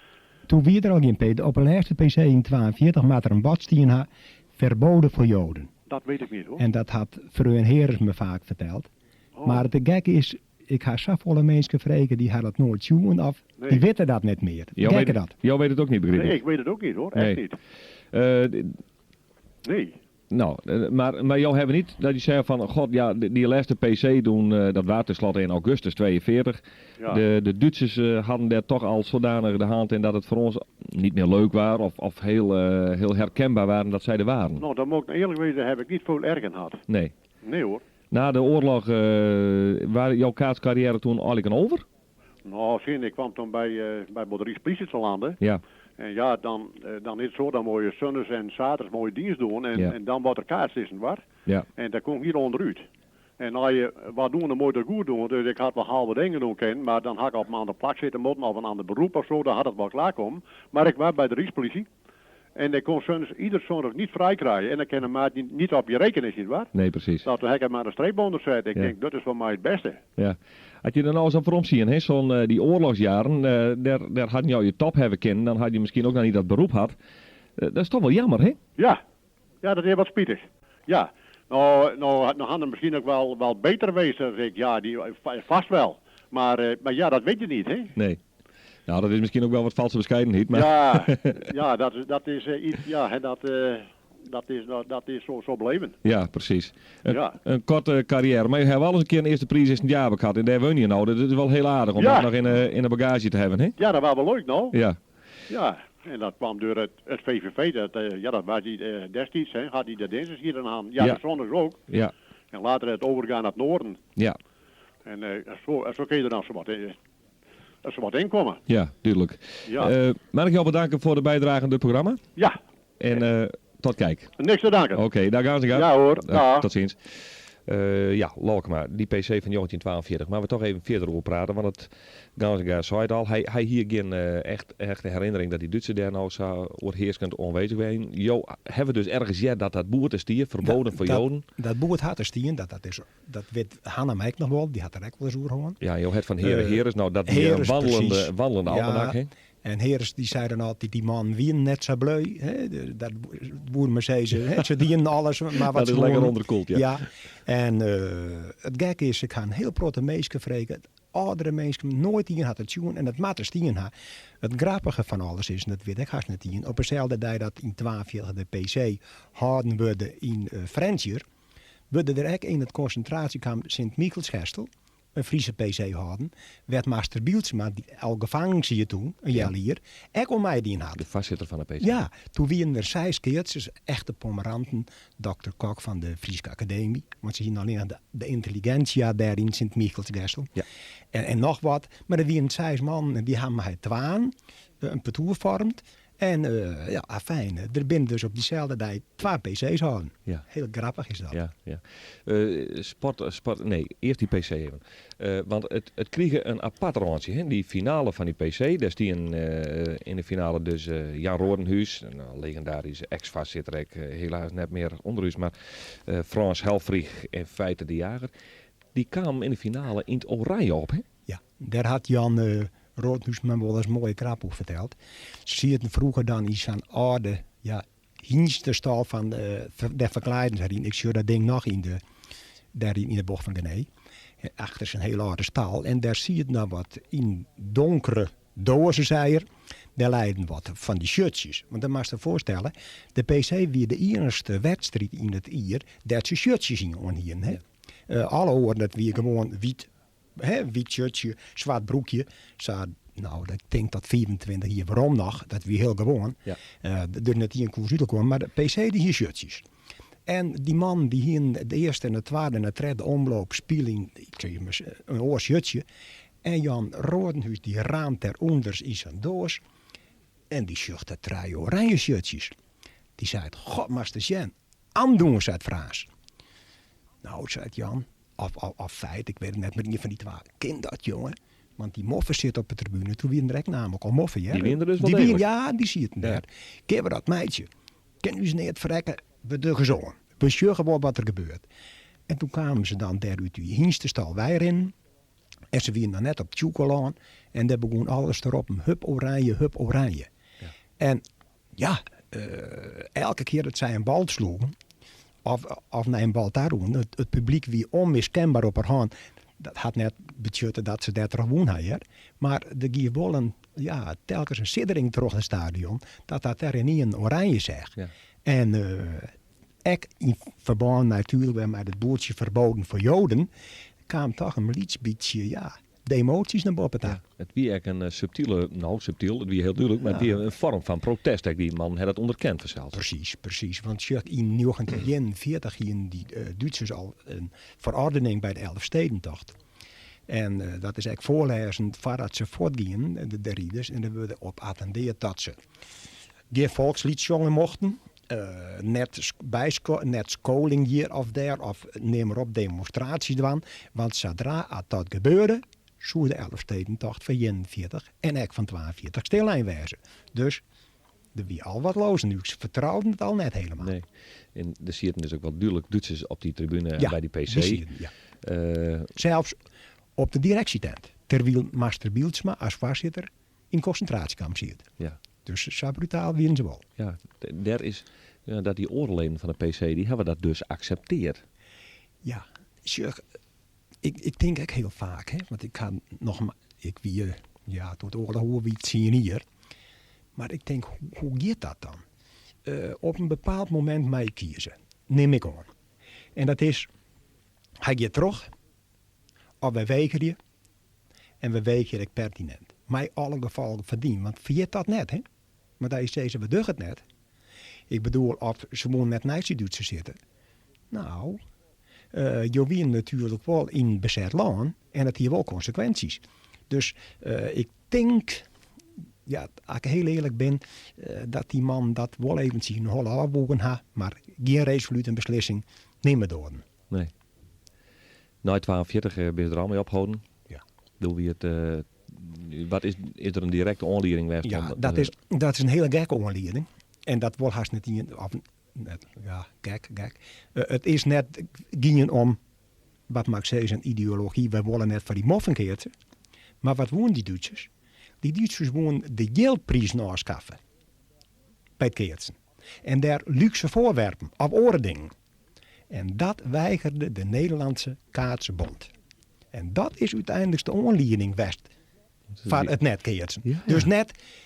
Toen wie er al geen PC. Op de laatste PC in 42 maar er een bord stien ha, verboden voor Joden. Dat weet ik niet hoor. En dat had Freun Heres me vaak verteld. Oh. Maar het gekke is, ik ga zoveel mensen vregen die hadden dat nooit zien of Nee. die weten dat net meer. Jou Gekke weet, dat. jou weet het ook niet, begrijp Nee, ik. ik weet het ook niet hoor. Nee. Echt niet. Nee. Nou, maar jou hebben niet dat je zei van, god ja, die laatste PC doen, dat was tenslotte in augustus 42. Ja. De Duitsers hadden daar toch al zodanig de hand in dat het voor ons niet meer leuk was of heel herkenbaar waren dat zij er waren. Nou, dan moet ik eerlijk wezen, daar heb ik niet veel erg in gehad. Nee. Nee hoor. Na de oorlog, waren jouw kaatscarrière toen eigenlijk een over? Nou, zie, ik kwam toen bij Boerderies Politie te landen. Ja. En ja, dan is het zo, dan moet je zondags en zaterdags mooie dienst doen. En, Ja. en dan wordt er kaats is, waar. Ja. En daar kon ik niet onderuit. En als je wat doen, dan moet je dat goed doen. Dus ik had wel halve dingen doen kunnen, maar dan had ik op een andere plak zitten moeten of een ander beroep of zo, dan had het wel klaar komen. Maar ik was bij de Rijkspolitie. En ik kon zondags, ieder zondag niet vrij krijgen. En dan kan de maat niet op je rekenen, is niet waar? Nee, precies. Dat toen heb ik het maar een streep onder zet. Ik Ja. denk, dat is voor mij het beste. Ja. Had je er nou eens aan voorom zien, hè? Zo'n, die oorlogsjaren, daar had jou je top hebben kunnen, dan had je misschien ook nog niet dat beroep gehad. Dat is toch wel jammer, hè? Ja, ja, dat is wat spietig. Ja, nou had het misschien ook wel beter geweest, zeg ik. Ja, die, vast wel. Maar ja, dat weet je niet, hè? Nee. Nou, dat is misschien ook wel wat valse bescheidenheid, maar... Ja, ja, dat is, dat is iets, ja, hè, dat, dat is, dat, dat is zo, zo beleven. Ja, precies. Een, Ja. een korte carrière. Maar je hebt wel eens een keer een eerste prijs in het jaar gehad. En daar woon je nou. Dat is wel heel aardig om Ja. dat nog in de bagage te hebben, hè? Ja, dat was wel leuk, nou. Ja. Ja, en dat kwam door het VVV. Dat, ja, dat was die destijds, hè, had die de dinsdags hier aan hand. Ja, Ja. de zondags ook. Ja. En later het overgaan naar het noorden. Ja. En zo kun je er dan zo wat inkomen. Ja, duidelijk. Ja. Mag ik jou bedanken voor de bijdrage aan dit programma? Ja. En tot kijk. Niks te danken. Oké, daar gaan ze gaan. Ja hoor, dag. Tot ziens. Ja, Lolkema, die PC van 1942. Maar we toch even verder over praten, want het Ganzenga zei het al. Hij hier geen echte herinnering dat die Duitsers daar nou zo oorheerskend aanwezig waren. Jo, hebben we dus ergens ja dat dat boer te stier, verboden voor Joden? Dat boer had te stier, dat weet Hanna mij nog wel, die had er ook wel eens over gehoord. Ja, jo, het van heren, Heres, nou dat die Heres, een precies. wandelende Ja, almanak, hè? En Heres die zeiden altijd, die man wie net zo bleu. Hè? Dat boer maar zei ze, hè? Ze dienen alles, maar wat Dat is ze lekker wonen. onderkoeld, ja. Ja, en het gekke is, ik ga een heel grote meeske vreken. Het oudere mensen nooit in had het tjoen en het matte stien ha. Het grappige van alles is, en dat weet ik haast net in, op dezelfde dag dat in 42 de PC houden worden in Frensjer, worden er ook in het concentratiekamp Sint-Michielsgestel een Friese PC hadden, werd Master Bieltsma, die al gevangen zie je toen, een jaar hier, ook om mij die in had. De voorzitter van de PC. Ja, toen wien er 6 keertjes, echte pomeranten, dokter Kok van de Friese Academie, want ze zien alleen de intelligentia daar in Sint-Michielsgestel. En nog wat, maar er wien 6 man, die hebben mij twaan, een partour vormd. En ja, afijn, er binnen dus op diezelfde dag 2 P C's hadden. Heel grappig is dat. Ja, ja. Sport, nee, eerst die PC even. Want het kreeg een apart randje, hè? Die finale van die PC, daar stond in de finale dus Jan Rodenhuis, een legendarische ex-voorzitter, ik helaas net meer onder huis, maar Frans Helfrich en Feite de Jager, die kwam in de finale in het oranje op, hè? Ja, daar had Jan Rodenhuis me wel eens mooie krap over verteld. Ze zie het vroeger dan iets aan oude, ja, hinsterstal van de verkleiding daarin. Ik zie dat ding nog daarin in de bocht van Gené. Achter zijn hele oude stal. En daar zie je het nou wat in donkere dozen, zei er. Daar leiden wat van die shirtjes. Want dan mag je je voorstellen, de PC weer de eerste wedstrijd in het ier dat ze shirtjes in hier. Hè? Alle horen dat we gewoon wit, hè, wit shirtje, zwart broekje. Zo, nou, ik denk dat 24 hier waarom nog, dat we heel gewoon. Dus net hier een koers uitkomen, maar de PC die hier shirtjes. En die man die hier in de eerste en de tweede en de derde omloop speling, ik zeg maar, een oor shirtje. En Jan Rodenhuis die raamt daaronder in zijn doos. En die zucht dat drie oranje shirtjes. Die zei, God, master Jan, aandoen, zei het Frans. Nou, zei het Jan, of feit, ik weet het net, maar niet van die twee. Kind dat, jongen. Want die moffen zit op de tribune. Toen wien er namelijk al moffen, hè? Die wien er dus wel Die wien, degelijk. ja, die ziet het daar. Keer we dat meidje. Ken u ze niet verrekken? We de gezongen. We sjuggen wel wat er gebeurt. En toen kamen se dan dêr út dy hynstestal weirinnen. En se wienen noch net op Tsjûkelân. En dêr begûn alles te roppen, hup oranje, hup oranje. En ja, elke kear dat sy in bal sloegen, of nei in bal ta rûnen, it publyk wie onmiskenbaar op har hân. Dat hat net betsjutte dat se dêrtroch wûn ha, hear. Mar der gie wol in, ja, telkens in siddering troch it stadion, dat dat dêr ynienen oranje seach. En ek yn ferbân natuerlik wer mei dat boerdsje verboden voor Joden, kaam toch in lyts bytsje, ja, de emoties nei boppe ta. Ja, it wie ek in subtile, no subtyl, it wie hiel dúdlik, mar it wie in foarm fan protest ek. Dy mannen ha dat ûnderkend fansels. Presys, presys. Want sjoch, yn 1941 hienen dy Dútsers al in ferordening by de Elfstedentocht. En dat is ek foarlêzen foardat se fuortgienen, de riders, en der wurde op attendeard dat se gjin folksliet sjonge mochten, net net skoling hjir of dêr of neam mar op demonstraasjes dwaan, want sadra at dat gebeurde, soe de Elfstedentocht fan 41 en ek fan 42 stillein wêze. Dus der wie al wat los en se fertrouden it al net helemaal. Nee, en der sieten dus ek wol dúdlik Dútsers op dy tribune Ja, by dy PC. dy sieten, ja. Sels op de direksjetent, terwyl master Bylsma as foarsitter yn konsintraasjekamp siet. Ja. Dus sa brutaal wienen se wol. Ja, dêr is, ja, dat dy oare leden fan de PC, dy hawwe dat dus aksepteard. Ja, sjoch, ik tink ek hiel faak, hè, want ik ha noch mar, ik wie, ja, doe't de oarloch oer wie tsien jier, mar ik tink, hoe giet dat dan? Op in bepaald momint mei je kieze, nim ik oan. En dat is, hy giet troch, of wy wegerje, En we wegerje ek pertinent. Mei alle gefolgen fan dien, want ferjit dat net, hè. Want as je sizze, we dogge it net. Ik bedoel, of se woene net neist dy Dútsers sitte. Nou, jo wiene natuerlik wol yn beset lân en dat hie wol konsekwinsjes. Dus ik tink, ja, as ik hiel earlik bin, dat dy mannen dat wol eventsjes yn 'e holle ôfwoegen ha, mar gjin resolute beslissing nimme doarden. Nee. Nei 42 binne se der al mei opholden. Ja. Doe wie it, wat is, is der in direkte oanlieding west? Ja, dat is in hiele gekke oanlieding. En dat wol hast net ien, of net, ja, gek, gek. It is net gien om, wat moat ik sizzen, ideology, wy wolle net foar dy moffen keatse. Mar wat woenen dy Dútsers? Dy Dútsers woenen de jildprizen ôfskaffe by it keatsen. En dêr lúkse foarwerpen of oare dingen. En dat weigerde de Nederlandse Kaatsbond. En dat is úteinliks de oanlieding west foar it net keatsen. Dus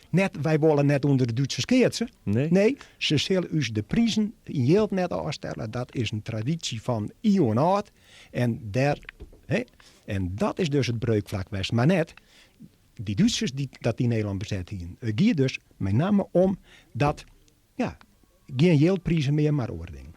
net wy wolle net ûnder de Dútsers keatse. Nee. Nee, se sille ús de prizen yn jild net ôfstelle. Dat is in tradysje fan iuwen âld. En dêr, hè, en dat is dus it breukflak west. Mar net dy Dútsers dy't dat yn Nederlân beset hienen. It gie dus mei namme om dat, ja, gjin jildprizen mear, mar oare dingen.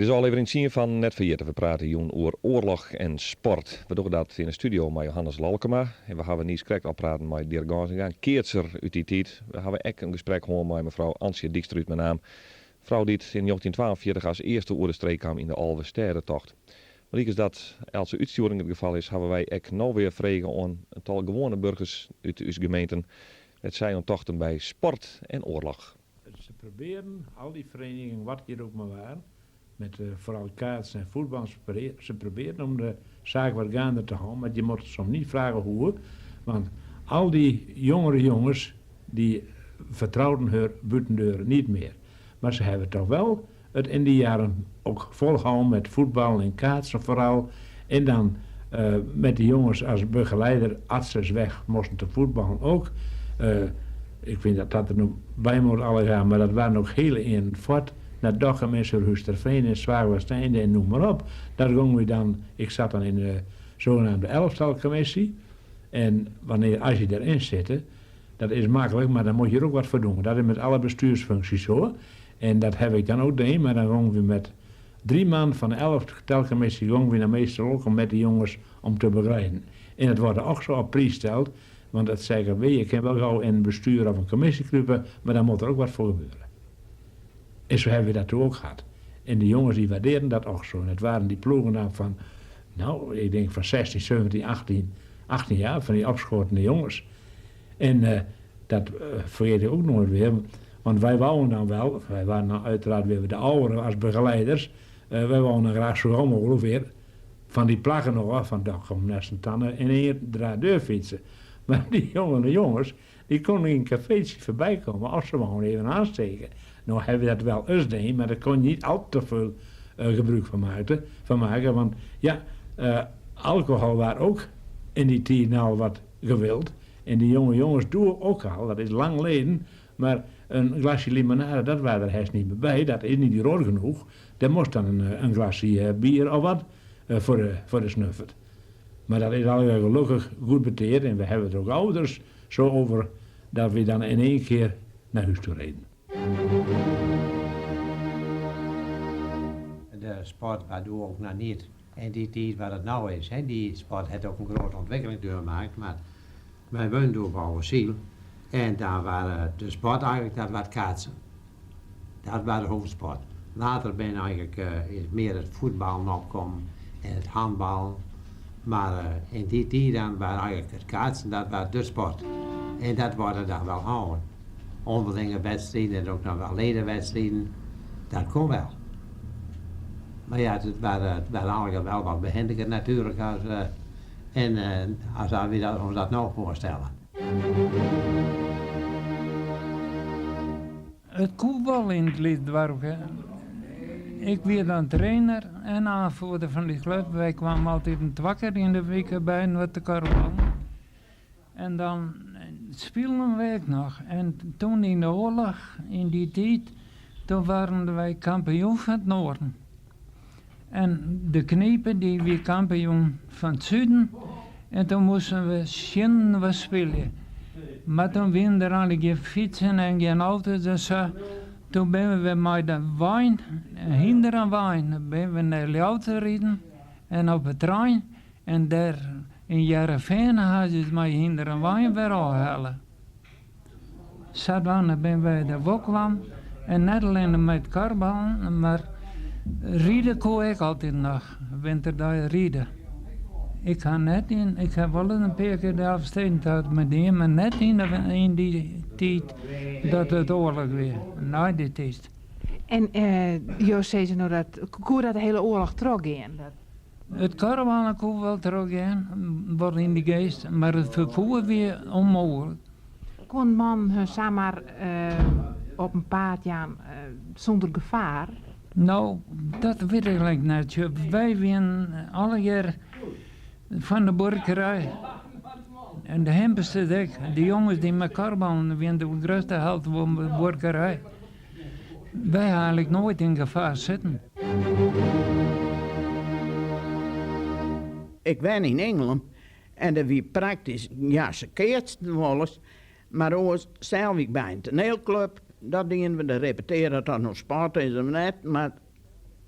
It is ôflevering tsien fan Net Ferjitte. We prate jûn oer oarloch en sport. We dogge dat yn 'e studio mei Johannes Lolkema. En we hawwe niiskrekt al praten mei Dirk Gânzinga, in keatser út dy tiid. We hawwe ek in gesprek hân mei mefrou Antsje Dykstra út Menaam. Frou dy't yn 1942 as earste oer de streek kaam yn de Alvestêdetocht. Mar lykas dat eltse útstjoering it gefal is, hawwe wy ek no wer frege oan in tal gewoane burgers út ús gemeenten wêr't sy oan tochten by sport en oarloch. Ze proberen, al die verenigingen, wat hier ook maar waren, met vooral kaatsen en voetbal, ze probeerden om de zaak wat gaande te houden, maar je moet soms niet vragen hoe, want al die jongere jongens, die vertrouwden haar buitendeur niet meer. Maar ze hebben toch wel het in die jaren ook volgehouden met voetbal en kaatsen vooral. En dan met de jongens als begeleider, als ze weg moesten te voetballen ook. Ik vind dat dat er nog bij moet alle gaan, maar dat waren ook hele in voort. Naar Dokkum en Surhústerfean en Zwaagwesteinde en noem maar op. Daar gingen we dan, ik zat dan in de zogenaamde elftalcommissie. En wanneer, als je erin zit, dat is makkelijk, maar dan moet je er ook wat voor doen. Dat is met alle bestuursfuncties zo. En dat heb ik dan ook gedaan, maar dan gingen we met 3 man van de elftalcommissie gingen we naar Meester Lokken met de jongens om te begeleiden. En het wordt ook zo op prijs gesteld, want dat zeggen we, je kan wel gauw in een bestuur of een commissie kruipen, maar dan moet er ook wat voor gebeuren. En zo hebben we dat toen ook gehad. En de jongens die waardeerden dat ook zo. En het waren die ploegen dan van, ik denk van 16, 17, 18 jaar, van die opschotende jongens. En dat vergeet ik ook nooit weer. Want wij wouden dan wel, wij waren dan uiteraard weer de ouderen als begeleiders. Wij wouden dan graag zo gauw mogelijk weer van die plakken nog af, van Dokkum naar Sint-Anne en één draad deur fietsen. Maar die jongere jongens, die konden in een cafeetje voorbij komen als ze gewoon even aansteken. Nou hebben we dat wel eens gedaan, maar daar kon je niet al te veel gebruik van maken. Want alcohol was ook in die tijd al wat gewild. En die jonge jongens doen ook al, dat is lang geleden. Maar een glasje limonade, dat waren er haast niet meer bij. Dat is niet rood genoeg. Daar moest dan een glasje bier of wat voor de snuffert. Maar dat is alweer gelukkig goed beteerd. En we hebben het ook ouders zo over dat we dan in één keer naar huis toe reden. De sport waardoor ook nog niet in die tijd wat het nou is. Hè. Die sport heeft ook een grote ontwikkeling doorgemaakt. Maar wij woonden op Oude Ziel. En daar waren de sport eigenlijk dat wat kaatsen. Dat was de hoofdsport. Later ben eigenlijk is meer het voetbal nog gekomen en het handbal. Maar in die tijd dan was eigenlijk het kaatsen, dat was de sport. En dat wordt dan wel houden. Onderlinge wedstrijden en ook nog wel ledenwedstrijden, dat kon wel. Maar het waren eigenlijk wel wat behendiger natuurlijk en als we ons dat nou voorstellen. Het voetbal in het Liesdorp, hè. Ik werd dan trainer en aanvoerder van die club. Wij kwamen altijd een twakker in de week bij met de karwal. En dan speelden wij ook nog. En toen in de oorlog, in die tijd, toen waren wij kampioen van het Noorden. En de Kniepen, die weer kampioen van het Zuiden. En toen moesten we zien we spelen. Maar toen waren er al geen fietsen en geen auto's en zo. Toen ben we met de wijn, hinder en wijn, ben we naar Ljouwert gereden en op de trein. En daar in Heerenveen hadden ze mij hinder en wijn weer afhalen. Zodoende ben wij daar ook kwam. En niet alleen met karballen, maar rijden kon ik altijd nog. Winterdag rijden. Ik ga net in, ik heb wel een paar keer de Elfstedentocht met die, maar net in die tijd dat het oorlog weer, na die tijd. En Jo zei ze nou dat, hoe dat de hele oorlog teruggaan? Dat... Het karwaan kon wel teruggaan, wordt in de geest, maar het vervoer weer onmogelijk. Kon man hun samen op een paard gaan zonder gevaar? Nou, dat weet ik eigenlijk niet. Wij winnen alle jaar van de boerderij. En de hempenste dek, de jongens die met karban winnen de grootste helft van de boerderij. Wij eigenlijk nooit in gevaar zitten. Ik ben in Engeland en dat wie praktisch, ja, ze keertsten wel eens, maar ook zelf ik bij een toneelclub, dat dienen we, de repeteren dat nog sport is of net, maar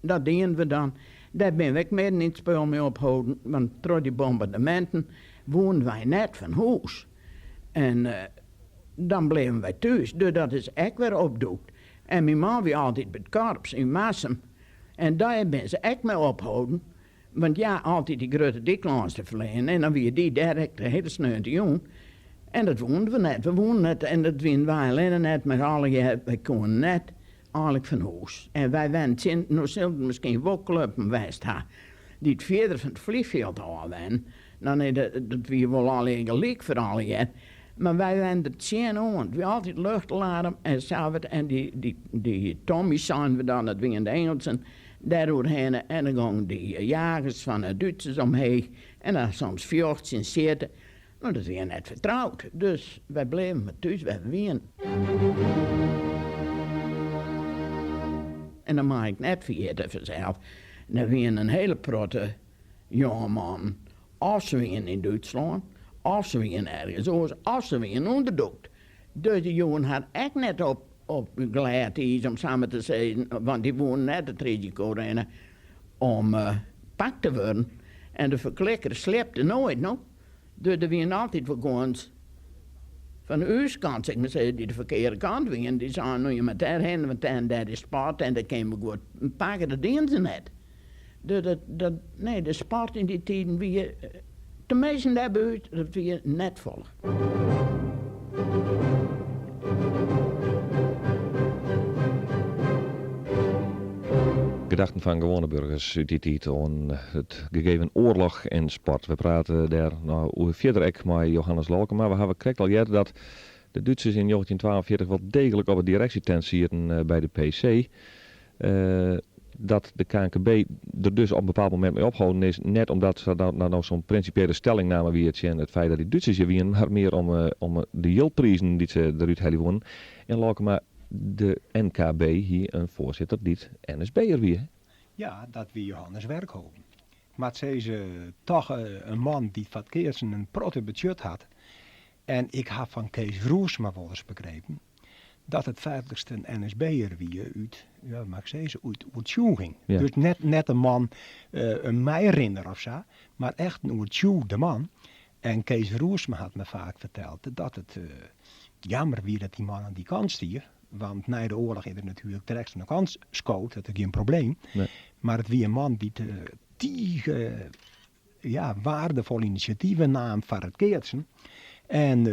Dat dienen we dan. Dêr binne we ek midden yn it spul mei opholden, want troch dy bombardeminten woenen wy net fan hûs. En dan bleaven wy thús, dus dat is ek wer opdûkt. En myn man wie altyd by it korps yn Marsum en dêr binne se ek mei opholden, want ja, altyd dy grutte dyk lâns te fleanen en dan wie dy dêr ek de hiele sneontejûn. En dat woenen we net, we woenen net en dat wienen wy allinne net, mar allegear, wy koenen net eigenlik fan hûs. En wy wennen tsjin, no sil der miskien wol kluppen west ha dy't fierder fan it fleanfjild ôf wennen, no nee, dat wie wol allegear gelyk foar allegear, mar wy wennen der tsjinoan. It wie altyd luchtalaarm en sawat en dy, dy, dy Tommies seinen we dan, dat wienen de Ingelsen, dêr oerhinne en dan gongen dy jagers fan de Dútsers omheech en dan soms fjochtsjen, sjitte. No, dat wie net fertroud, dus wy bleaven mar thús wêr't we wienen. En dan mei ik net ferjitte fansels, der wienen in hiele protte jongemannen, of se wienen yn Dútslân, of se wienen ergens oars, of se wienen ûnderdûkt. Dus dy joegen har ek net op op glêd iis om samar te sizzen, want dy woenen net it risiko rinne om pakt te wurden. En de ferklikker sliepte noait, no. Dus der wienen altyd wol guons fan ús kant, sil ik mar sizze, dy't de ferkearde kant wienen. Dy seinen, no je moatte dêrhinne, want dêr en dêr is sport en dêr kinne we goed pakke. Dat dienen se net. Dus dat, dat, nee, de sport yn dy tiden wie, teminsten dêr by ús, dat wie net folle. Gedachten fan gewoane burgers út dy tiid oan it gegeven oarloch en sport. We prate dêr no oer fierder ek mei Johannes Lolkema. We hawwe krekt al heard dat de Dútsers yn njoggentjintwaenfjirtich wol deeglik op 'e direksjetent sieten by de PC. Dat de knkb der dus op in bepaald momint mei opholden is, net omdat se dan no zo'n prinsipiële stellingname wie tsjin it feit dat dy Dútsers hjir wienen, mar mear om de jildprizen dy't se derút helje woenen. En Lolkema, de NKB hie in foarsitter dy't NSB'er wie. Ja, dat wie Johannes Werkhoven. Ik moat sizze, toch in man dy't foar it keatsen in protte betsjut hat. En ik ha fan Kees Roersma wolris begrepen dat it feitlikst in NSB'er wie út, ja, moat ik sizze, út oertsjûging. Dus net in man, in meirinner of sa, mar echt in oertsjûgde man. En Kees Roersma hat my faak ferteld dat it jammer wie dat dy man oan dy kant stie, want nei de oarloch is er natuerlik direkt oan de kant skood, dat is gjin probleem. Mar it wie in man dy't tige ja, waardefolle inisjativen naam foar it keatsen. En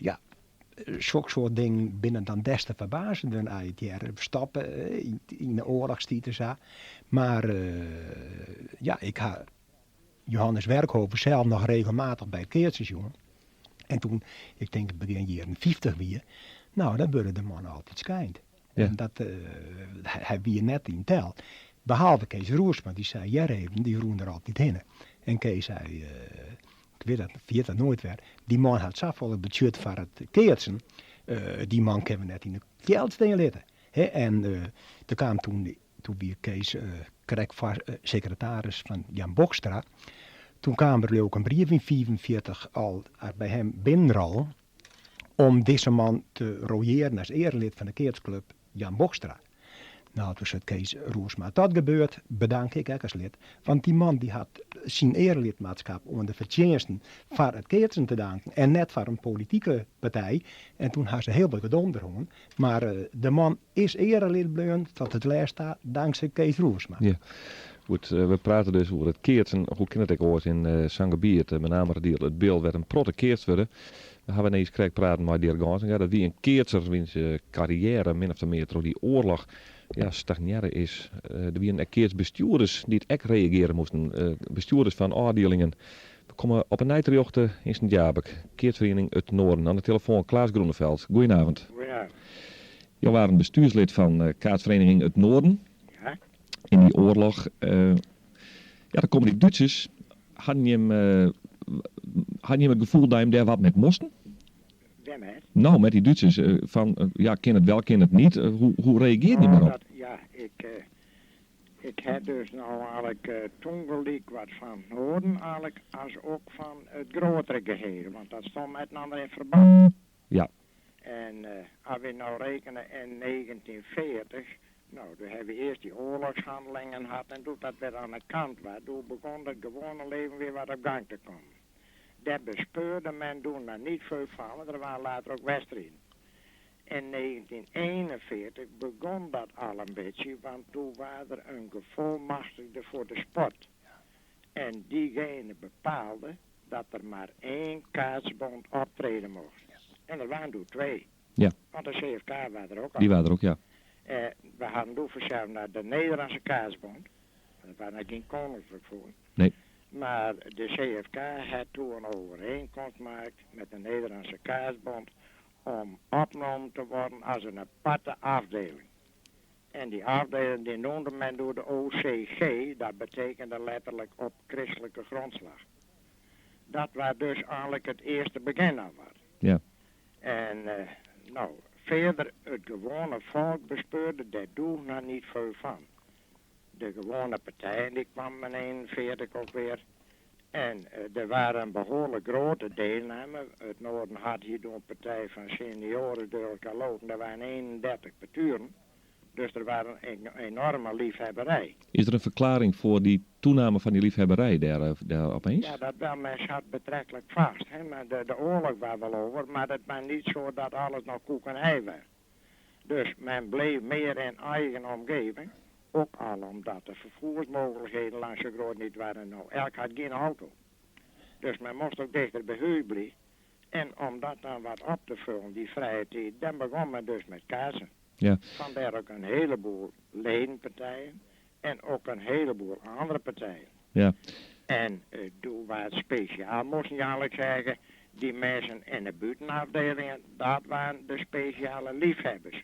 ja, soksoart dingen binne dan des te ferbazender as je it hearre. Stoppe yn de oarlochstiid en sa. Mar ja, ik ha Johannes Werkhoven sels noch regelmatich by it keatsen sjoen. En toen, ik tink begjin jierren 50 wie, nou dan wurde de man altyd skeind. En dat, hy wie net yn tel. Behalve Kees Roersma, dy sei, hear even, dy rûn der altyd hinne. En Kees sei, ik wit dat, ferjit dat noait wer, dy man hat safolle betsjut foar it keatsen, dy man kinne we net yn de kjeld stean litte. Hè, en der kaam toen, toen wie Kees krekt foar sekretaris fan Jan Bogstra, toen kaam der leau ik in brief yn 45 al by him binnenrollen, om dizze man te royearjen as earelid fan de keatsklub Jan Bogstra. Nou, toen sei Kees Roersma, as dat gebeurt, bedank ik ek as lid, want dy man dy hat syn earelidmaatskap oan de fertsjinsten foar it keatsen te danken en net foar in politike partij. En toen ha se hiel wat gedonder hân, mar de man is earelid bleaun tot it lêst ta danksij Kees Roersma. Ja, goed, we prate dus oer it keatsen. Hoe kin it ek oars yn sa'n gebiet, Menameradiel, it Bilt, wêr't in protte keatst wurde. We hawwe niis krekt praten mei Dirk Gânsinga. Dat wie in keatser wiens karriêre min ofte mear troch dy oarloch ja, stagnearre is. Der wienen ek keatsbestjoerders dy't ek reagearje moasten, bestjoerders fan ôfdielingen. We komme op 'e nij terjochte yn Sint Jabik, keatsferiening It Noarden. Oan de telefoan Klaas Groeneveld. Goedenavond. Goedenavond. Jo waren bestuurslid fan kaatsvereniging It Noarden. Ja. Yn dy oarloch. Ja, dan komme dy Dútsers. Hadden jim, hadden jim it gefoel dat jim dêr wat met moasten? Wêrmet? No, met dy Dútsers. Fan, ja, kin it wel, kin it niet. Hoe, hoe reagearden jim No, dêrop? dat, ja, ik, ik ha dus no eigenlik tongelyk wat fan it Noarden eigenlik as ook fan it grotere geheel, want dat stond met inoar yn ferbân. Ja. En as we no rekene yn 1940, Nou, doe hebben we eerst die oorlogshandelingen gehad en toen dat weer aan de kant was, toen begon het gewone leven weer wat op gang te komen. Daar bespeurde men toen nog niet veel van, want er waren later ook wedstrijden. In 1941 begon dat al een beetje, want toen was er een gevolmachtigde voor de sport. En diegene bepaalde dat er maar één kaatsbond optreden mocht. En er waren toen twee. Ja. Want de CFK was er ook al. Die waren er ook, ja. We hadden toen vanzelf naar de Nederlandse Kaatsbond. Daar was nog geen koninklijk voor. Nee. Maar de CFK had toen een overeenkomst gemaakt met de Nederlandse Kaatsbond om opgenomen te worden als een aparte afdeling. En die afdeling die noemde men door de OCG, dat betekende letterlijk op christelijke grondslag. Dat was dus eigenlijk het eerste begin al wat. Ja. En nou, verder het gewone volk bespeurde daar doe nog niet veel van. De gewone partijen die kwamen in 41 ook weer. En er waren een behoorlijk grote deelname. Het Noorden had hier door een partij van senioren door elkaar lopen. Er waren 31 parturen. Dus er waren een enorme liefhebberij. Is er een verklaring voor die toename van die liefhebberij daar opeens? Ja, dat wel, men zat betrekkelijk vast. Hè? Maar de oorlog was wel over, maar het was niet zo dat alles nog koek en ei was. Dus men bleef meer in eigen omgeving. Ook al omdat de vervoersmogelijkheden langs zo groot niet waren. Nou, elk had geen auto. Dus men moest ook dichter bij huis blijven. En om dat dan wat op te vullen, die vrije tijd, dan begon men dus met kaarsen. Ja. Vandaar ook een heleboel ledenpartijen en ook een heleboel andere partijen. Ja. En toen was het speciaal, moest je eigenlijk zeggen, die mensen in de buitenafdelingen, dat waren de speciale liefhebbers.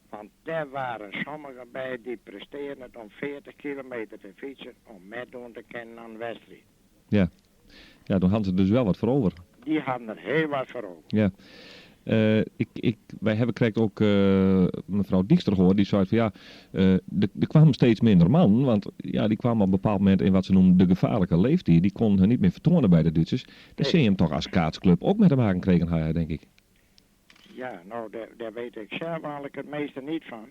Want daar waren sommigen bij die presteerden het om 40 kilometer te fietsen om meedoen te kunnen aan de wedstrijd. Ja. Ja, toen hadden ze dus wel wat voor over. Die hadden er heel wat voor over. Ja. Wij hebben krijgt ook mevrouw Dijkstra gehoord, die zei van ja, er kwamen steeds minder mannen, want ja, die kwamen op een bepaald moment in wat ze noemden de gevaarlijke leeftijd, die konden hun niet meer vertonen bij de Duitsers. Daar zie je hem toch als kaatsclub ook met te maken kregen, denk ik. Ja, nou, daar weet ik zelf eigenlijk het meeste niet van.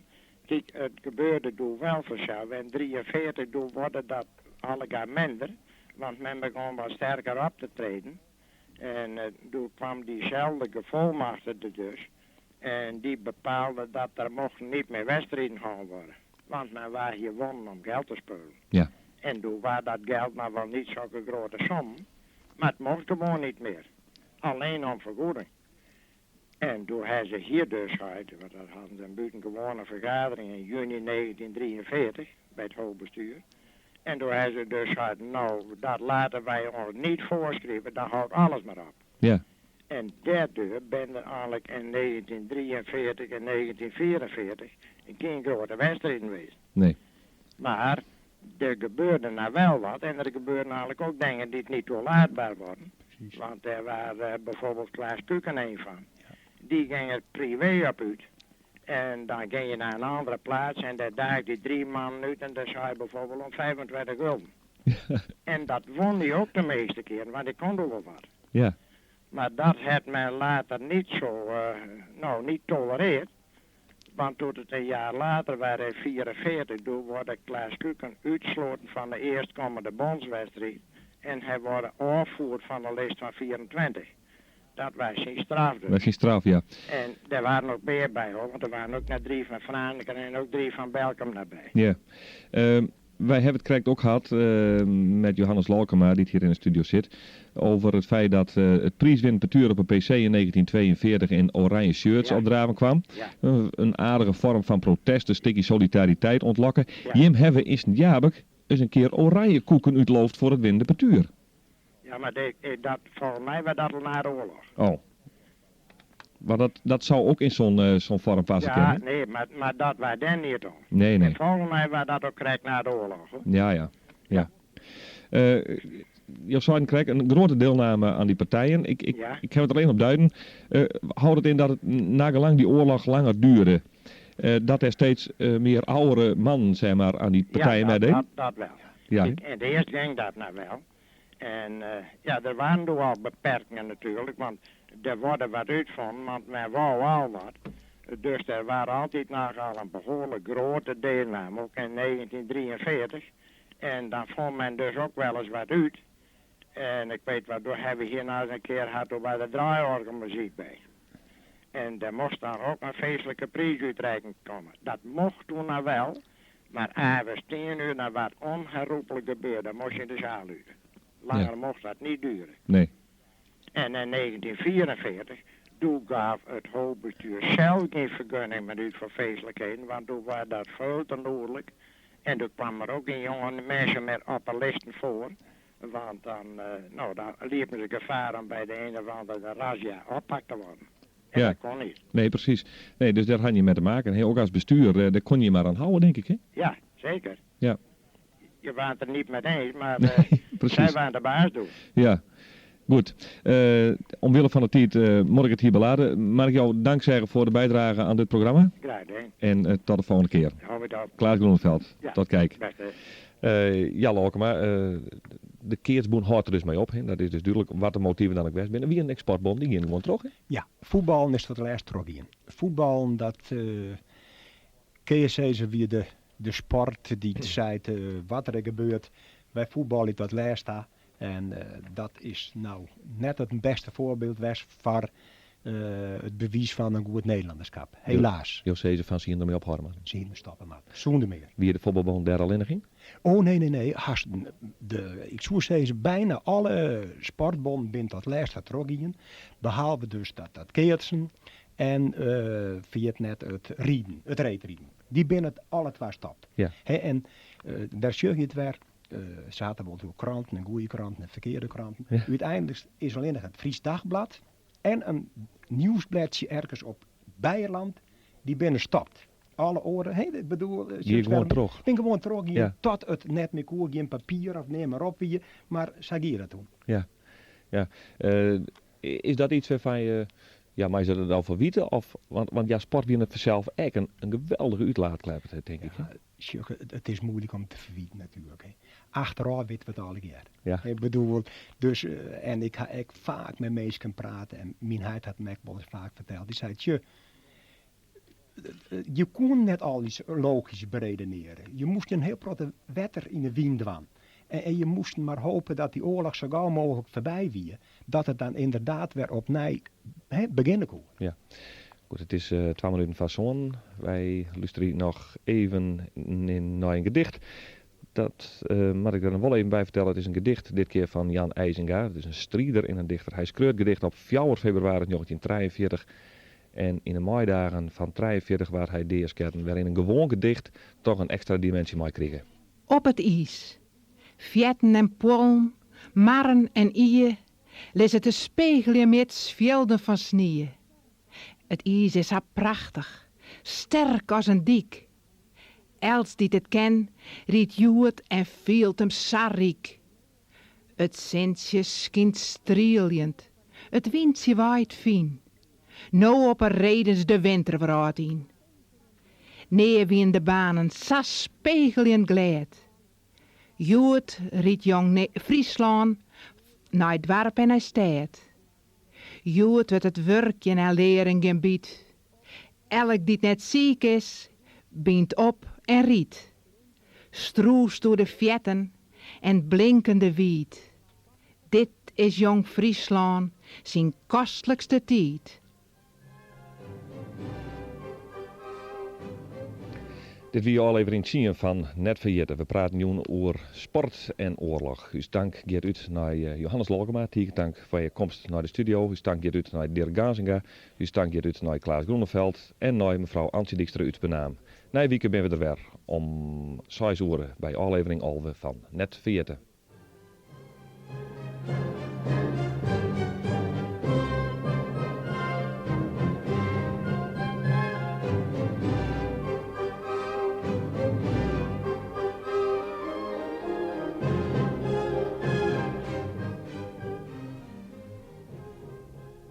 Kijk, het gebeurde toen wel vanzelf. En 43 toen worden dat allegaar minder, want men begon wat sterker op te treden. En toen kwam diezelfde gevolmachtigde dus. En die bepaalde dat er mochten niet meer wedstrijden gehouden worden. Want men was hier wonnen om geld te spelen. Ja. En toen was dat geld maar wel niet zo'n grote som. Maar het mocht gewoon niet meer. Alleen om vergoeding. En toen hij ze hier dus uit, want dat hadden ze een buitengewone vergadering in juni 1943 bij het hoofdbestuur. En toen hij ze dus uit, nou, dat laten wij ons niet voorschrijven, dan houdt alles maar op. Ja. En daardoor ben er eigenlijk in 1943 en 1944 geen grote wedstrijden geweest. Nee. Maar er gebeurde nou wel wat en er gebeurden eigenlijk ook dingen die niet toelaatbaar worden. Precies. Want daar waren bijvoorbeeld Klaas Kuken een van. Ja. Die ging er privé op uit. En dan ging je naar een andere plaats en daar daagde die 3 man uit en daar zei hij bijvoorbeeld om 25 gulden. Ja. En dat won hij ook de meeste keren, want ik kon er wel wat. Ja. Maar dat had men later niet zo, nou niet tolereerd. Want toen het een jaar later, waar hij 44, toen wordt Klaas Kuken uitsloten van de eerstkomende bondswedstrijd. En hij wordt afgevoerd van de lijst van 24. Dat was zijn straf dus. Dat was zijn straf, ja. En daar waren ook meer bij hoor, want er waren ook nog 3 van Franeker en ook 3 van Belkum daarbij. Ja. Wij hebben het correct ook gehad met Johannes Lolkema, die hier in de studio zit, over het feit dat het prijswinpartuur op een PC in 1942 in oranje shirts Ja. opdraven kwam. Ja. Een aardige vorm van protest, een stukje solidariteit ontlokken. Ja. Jim hebben is een Jabek eens een keer oranje koeken uitloofd voor het winnende partuur. Ja, maar volgens mij was dat al na de oorlog. Oh. Maar dat zou ook in zo'n vorm passen, Ja, kennen? nee, maar dat was dan niet om. Nee, nee. En volgens mij was dat ook correct na de oorlog, hoor. Ja, ja. Ja. Je zou krijgen een grote deelname aan die partijen. Ja. Ik heb het alleen op duiden. Houdt het in dat het nagelang die oorlog langer duurde, dat er steeds meer oudere mannen, zeg maar, aan die partijen Ja, meededen? dat wel. Ja. In het eerst ging dat nou wel. En ja, er waren toen al beperkingen natuurlijk, want er worden wat uitgevonden, want men wou al wat. Dus der waard altyd noch al in behoarlik groate deelname, ook in 1943. En dan fûn men dus ook wel eens wat út. En ik weet wat, doe hawwe we hjir noch eens in kear had, doe waard der draaiorgelmuzyk by. En der moast dan ook in feestlike priisútreiking komme. Dat mocht toen noch wel, mar avonds tien uur, dan waard onherroepelijk gebeurd, dan moast je de zaal út. Langer mocht dat niet duren. Nee. En in 1944, doe gaf it hoofdbestuur sels gjin fergunning mear út foar feestlikheden, want doe waard dat feul te nuodlik en doe kwam der ook gjin jonge minsken mear op de listen foar, want dan, no, dan liepen se gefaar om by de een of andere razzia oppakt te worden. En dat kon niet. Nee, precies. Nee, dus dêr ha je mei te maken. Hè, ook as bestuur, dêr kon je mar oan hâlde, tink ik, hè? Ja, zeker. Ja. Je waart der niet met eens, mar Nee, precies. sy waren de baas doe. Ja, goed. Omwille fan de tiid moat ik it hjir belate. Mar ik jou dank sizze foar de bydrage oan dit programma. Graach dien. En tot de folgjende kear. Hou it op. Klaas Groeneveld, Ja, tot kijk. bêste. Ja, Lolkema, de keatsbûn hâldt der dus mei op. Hè? Dat is dus dúdlik wat de motiven dan ek west binne. Wie in ek sportbûn, dy giene gewoan troch. Hè? Ja, fuotballen is tot de lêst trochgien. Fuotballen, dat kinne je sizze wie de sport dy't seit wat der ek gebeurt, wy fuotbalje tot lêst ta. En dat is no net it bêste foarbyld west foar it bewiis fan in goed Nederlanderskap. Helaas. Jo sizze fan se hiene dermei ophâlde moatten. Se hiene stoppe moatten, sûnder mear. Wie de fuotbalbûn dêr allinnich yn? Oh nee, nee, nee. Hast de, ik soe sizze byna alle sportbonnen binne tot lêst ta trochgien. Behalve dus dat, dat keatsen en ferjit net it riden, it reedriden. Dy binne it alle twa stopt. Ja. Hè, en dêr sjoch je it wer. Se hat wol troch kranten en goede kranten en ferkearde kranten. Ja. Uteinlik is allinnich it Fries Dagblad en in nieuwsbledsje ergens op Beierland, dy binne stopt. Alle oare, hè, ik bedoel, Gie gewoan troch. Bin gewoan trochgien Ja. tot it net mear koe, gjin papier of neam mar op wie, mar sa gie dat toen. Ja, ja. Is dat iets wêrfan je, ja, mei se dat al ferwite? Of, want, want ja, sport wie net fansels ek in, in geweldige útlaatklep, tink ik. Hè? Ja, sjoch, it is moeilijk om te ferwiten natuerlik. Hè. Achterôf witte we it allegear. Ja. Ik bedoel, dus, en ik ha ek faak mei minsken praat en myn heit hat my ek wolris faak ferteld. Dy sei, tsje, je koenen net alles logysk beredenearje. Je moasten in hiel protte wetter yn de wyn dwaan. En, en je moasten mar hope dat dy oarloch sa gau mooglik foarby wie. Dat it dan ynderdaad wer opnij hè, begjinne koe. Ja. Goed, it is twa minuten foar sânen. Wy lústerje noch even nei in gedicht. Dat moat ik der noch wol even by fertelle. It is in gedicht, dit kear fan Jan Eisenga. It is in strider en in dichter. Hy skreau it gedicht op fjouwer febrewaris 1943 en yn 'e maaidagen fan 43 waard hy deasketten, wêryn in gewoan gedicht toch in ekstra diminsje mei krige. Op it iis. Fearten en puollen, marren en ie lizze te spegeljen mids fjilden fan snie. It iis is sa prachtich, sterk as in dyk. Elts dy't it ken, rydt hjoed en fielt him sa ryk. It sintsje skynt strieljend, it wyntsje waait fyn. No op 'e redens de winterwrâld yn. Nea wienen de banen sa spegeljend glêd. Hjoed rydt jong Fryslân nei doarp en nei stêd. Hjoed wurdt it wurkjen en learen gjin byt. Elk dy't net siik is, bynt op en rydt. Strûst oer de fearten en blinkende wiid. Dit is jong Fryslân syn kostlikste tiid. Dit wie ôflevering tsien fan Net Ferjitte. We praten jûn oer sport en oarloch. Us tank giet út nei Johannes Lolkema. Tige tank foar je komst nei de studio. Us tank giet út nei Dirk Gazenga. Us tank giet út nei Klaas Groeneveld en nei mefrou Antsje Dykstra út Menaam. Nije wike binne we der wer om seis oere by ôflevering 11 fan Net Ferjitte.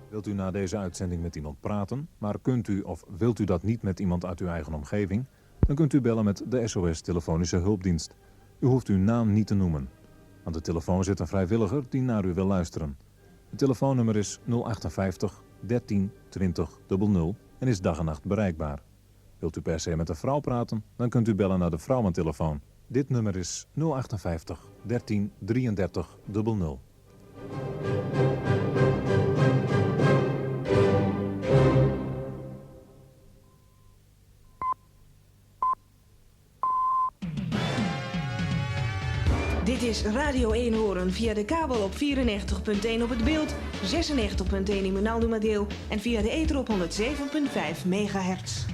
Wilt u na deze uitzending met iemand praten, maar kunt u of wilt u dat niet met iemand uit uw eigen omgeving? Dan kunt u bellen met de SOS Telefonische Hulpdienst. U hoeft uw naam niet te noemen. Aan de telefoon zit een vrijwilliger die naar u wil luisteren. Het telefoonnummer is 058 13 20 00. en is dag en nacht bereikbaar. Wilt u per se met een vrouw praten, dan kunt u bellen naar de vrouwentelefoon. Dit nummer is 058 13 33 00. Dit is Radio 1 Horen via de kabel op 94.1 op het beeld, 96.1 in Menaldumadeel en via de ether op 107.5 megahertz.